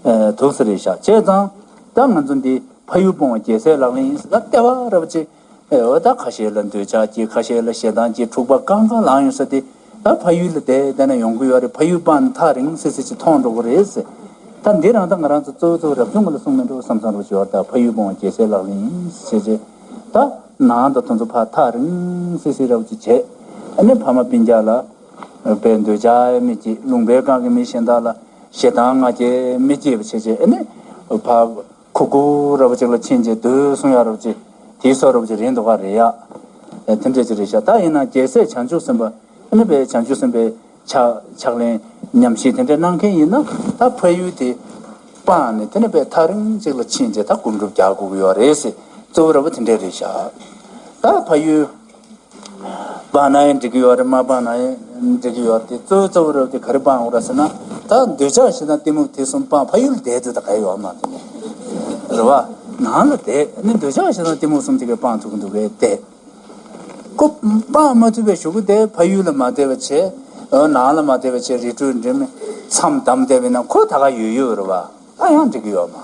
ཨ་དུག་ས་རེད་ཤག་བྱས་ཙང་ད་ང་ཚོ་འདི་ཕ་ཡུལ་སྤོང་བ་རྒྱལ་སྲས་ལག་ལེན་ཡིན་ཟེར་ད་ལྟེ་བ་ར་བ་ཅིག་ཨེ་འོ་ད་ཁ་ཤས་ལ་འདོད་ཆགས་སྐྱེ། ཁ་ཤས་ལ་ཞེ་སྡང་སྐྱེ། འཁྲུག་པ་གང་གང་ལངས་ཡོང་ས་དེ་ད་ཕ་ཡུལ་ལ་བསྡད་བསྡད་ན་ཡོང་གི་ཡོད་རེད། ཕ་ཡུལ་སྤངས་ན་ཐག་རིང་སི་སི་ཅིག་མཐོང་འགྲོ་གི་རེད་ཟེར། ད་འདི་རང་ད་ང་རང་ཚོ་གཙོ་བོ་གཙོ་བོ་རབ་བྱུང་ངོ་ལ་གསུངས་མི་འགྲོ་བསམ་བསམ་རོགས་བྱོས་ད། ཕ་ཡུལ་སྤོང་བ་རྒྱལ་སྲས་ལག་ལེན་ཡིན་ཟེར་བྱས། ད་ནང་དུ་དོན་ཚོ་ཕར་ཐག་རིང་སི་སི་ར་བ་ཅིག་བྱས། ཨ་ནི་ཕ་མ་སྤུན་ཀྱག་ལ་པའི་འདོད་ཆགས་མི་སྐྱེ། ལུང་པའི་སྒང་གི་མི་གཞན་དག་ལ་ཞེ་སྡང་ང་རྒྱལ་མི་སྐྱེ་བ་བྱས་བྱས། ཨ་ནི་ཕ། ཁུ་ཁུ་ར་བ་ཅིག་ལ་ཕྱིན་རྗེས་སྡོད་གསུང་ཡ་ར་བ་ཅིག་དེའི་སོ་ར་བ་ཅིག་རེད་འདུག་ག་རེད་ཡ། ཨེ་དེ་འདྲས་ཅིག་རེད་ཤག་ད་ཡིན་ན་རྒྱལ་སྲས་བྱང་ཆུབ་སེམས་དཔའ་ཨ་ནི་པའི་བྱང་ཆུབ་སེམས་དཔའི་ཕྱག་ཕྱག་ལེན་ཉམས་ཞིབ་དེ་འདྲས་གནང་མཁན་ཡིན་ན་ད་ཕ་ཡུལ་དེ་སྤངས་ནས་དེ་ནས་པའི་ཐག་རིང་ཅིག་ལ་ཕྱིན་རྗེས་ད་སྒོམ་སྒྲུབ་རྒྱག་དགོས་ཀྱི་ཡོད་རེད་ཟེར། གཙོ་བོ་ར་བ་དེ་འདྲས་རེད་ཤག་ད་ཕ་ཡུལ། སྤངས་ན་ཡང་འགྲིག་གི་ཡོད་རེད། མ་སྤངས་ན་ཡང་འགྲིག་གི་ཡོད་རེད། དེ་གཙོ་བོ་གཙོ་བོ་རེད་དེ་ག་རེ་སྤང་དགོས་རེད་ཟེར་ན། ད་འདོད་ཆགས་ཞེ་སྡང་གཏི་མུག་དེ་གསུམ་སྤངས། ཕ་ཡུལ་ལ་བསྡད་དུས་ད་ག་ཡོད་མ་དེ་ནས་རེད་བ། ནང་ལ་བསྡད་ནི་འདོད་ཆགས་ཞེ་སྡང་གཏི་མུག་གསུམ་དེ་གས་སྤང་ཐུབ་ཀྱི་འདུག་གས་བསྡད། ཁོ་སྤང་མ་ཐུབ་པའི་གཞུག་གུ་དེ་ཕ་ཡུལ་ལ་མ་བསྡད་པ་བྱས། ནང་ལ་མ་བསྡད་པ་བྱས་རི་ཁྲོད་འགྲིམ་མཚམས་བསྡམས་བསྡད་པ་ཡིན་ན་ཁོ་ད་ག་ཡོད་ཡོད་རེད་བ། ཨ་ཡང་འགྲིག་གི་ཡོད་མ།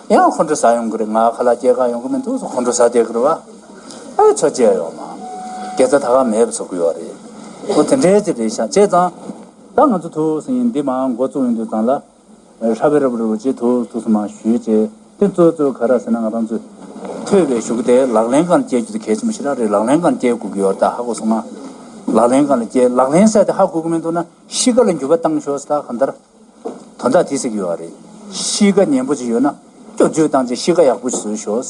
ཡང་ཁོང་ཁྲོ་ཟ་ཡོང་གི་རེད། ང་ཁ་ལག་སྐྱེལ་ག་ཡོང་གི་མི་འདུག་ཟེར་ཁོང་ཁྲོ་ཟ་བསྡད་ཀྱི་རེད་བ། ཨ་ཆོ་བྱས་ཡོད་མ། དགེ་རྩ་ད་ག་མེད་པ་བཟོ་གི་ཡོད་རེད། ཁོ་དེ་འདྲའི་ཅིག་རེད་ཤག་བྱས་ཙང་། ད་ང་ཚོ་ཐུགས་སུ་ཡིན་འདི་མ་འགོ་བཙུགས་ཡོང་དུས་ཙང་ལ། ཧྲ་བེ་ར་བེ་ར་བོ་ཅེས་ཐུགས་ཐུགས་སུ་མ་ཞུས་བྱས། དེ་གཙོ་གཙོ་ག་རེ་ཟེར་ན་ང་རང་ཚོས་ཐོས་པའི་གཞུག་གུ་དེ་ལག་ལེན་སྒང་ལ་བསྐྱལ་རྒྱུ་དེ་གལ་ཆེན་པོ་ཞེ་དྲག་རེད། ལག་ལེན་སྒང་ལ་བསྐྱལ་དགོས་ཀྱི་ཡོད་རེད་ད་ཧ་གོ་སོང་ང་། ལག་ལེན་སྒང་ལ་བསྐྱལ། ལག་ལེན་ཟེར་དེ་ཧ་གོ་གི་མི་འདུག་ན་གཤིས་ཀ་ལ་འགྱུར་བ་བཏང་ཤོག་ཟེར་ད་གང་ལྟར། དོན་དག་དེ་ཟེར་གྱི་ཡོད་རེད། གཤིས་ཀ་ངན་པོ་ཅིག་ཡོད་ན་སྐྱོ་བཅོས་བཏང་བྱས་གཤིས་ཀ་ཡག་པོ་ཅིག་བཟོས་ཤོག།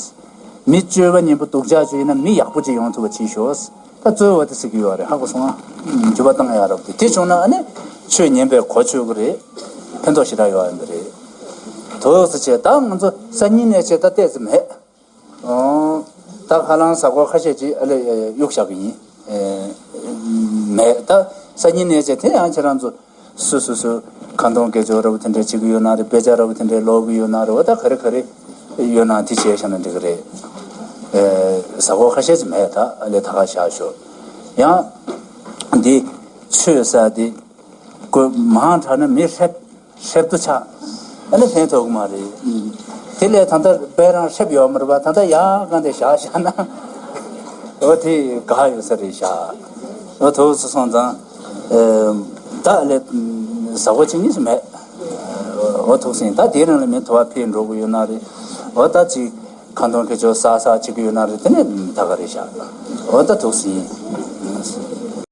མི་སྤྱོད་པ་ངན་པོ་སྡུག་ཅག་ཅིག་ཡིན་ན་མི་ཡག་པོ་ཅིག་ཡོང་ཐུབ་པ་བྱེད་ཤོག། ད་གཙོ་བོ་དེ་ཟེར་གྱི་ཡོད་རེད། ཧ་གོ་སོང་ང་། འགྱུར་བ་བཏང་ཡག་རབ་དེ་དེ་བྱུང་ན་ཨ་ནི་ཆོས་ཉན་པའི་གོ་ཆོད་ཀྱི་རེད། ཕན་ཐོགས་ཞེ་དྲག་ཡོད་ཡོད་རེད། དོགས་སུ་བྱས་ད་ང་ཚོ་སང་ཉིན་ནས་བྱས་ད་བལྟས་ཚེ་མེད། ཨོ། ད་ཁ་ལང་ཟ་གོ་ཁ་ཤས་ཅིག་ཨ་ལས་གཡུག་བཞག་གི་ཡིན། ཨེ། མེད་ད། སང་ཉིན་ནས་བྱས་དེ་ཡང་ཁྱེད་རང་ཚོ་སུ་སུ་སུ་ཁ་འདོན་སྐད་ཅོར་ར་བ་དེ་འདྲ་བྱེད་ཀྱི་ཡོད་ན་རེད། དཔེ་ཆ་ར་བ་དེ་འདྲ་ཀློག་གི་ཡོད་ན་རེད། འོ་ད་ག་རེ་ག་རེ་ཡོད་ན་དེ་བྱས་བཞག་ན་འགྲིག་གི་རེད། ཨེ། ཟ་གོ་ཁ་ཤས་ཅིག་མེད་ད་ཨ་ལས་ད་ག་བཞག་ཤོག། ཡང་འདི་ཆོས་ཟེར་དེ་དགོས་མང་དྲགས་ན་མི་ཧྲེབ། ཧྲེབ་ཏུ་ཆགས། ཨ་ནི་ཕན་ཐོགས་ཀྱི་མ་རེད། དེ་ལས་ད་ལྟ་དཔེ་རང་ཧྲེབ་ཡོད་མ་རེད་པ། ད་ལྟ་ཡག་གང་དེ་བཞག་བཞག་ན། འོ་དེ་དགའ་ཡོད་ས་རེད་བཞག། འོ་ཐུགས་སུ་སོང་ཙང་། ཨེ། ད་ལས་ཟ་གོ་ཅི་གཉིས་སུ་མེད། འོ་ཐུགས་སུ་ཡིན། ད་དེ་རིང་ལ་མི་དུ་བ་ཕེབས་འགྲོ་གི་ཡོད་ན་རེད། འོ་ད་ཅིག་ཁ་འདོན་ཁེ་ཆོ་ས་ས་ཅིག་གི་ཡོད་ན་རེད། དེ་ནས་ད་ག་རེད་བཞག། འོ་ད་ཐུགས་སུ་ཡིན།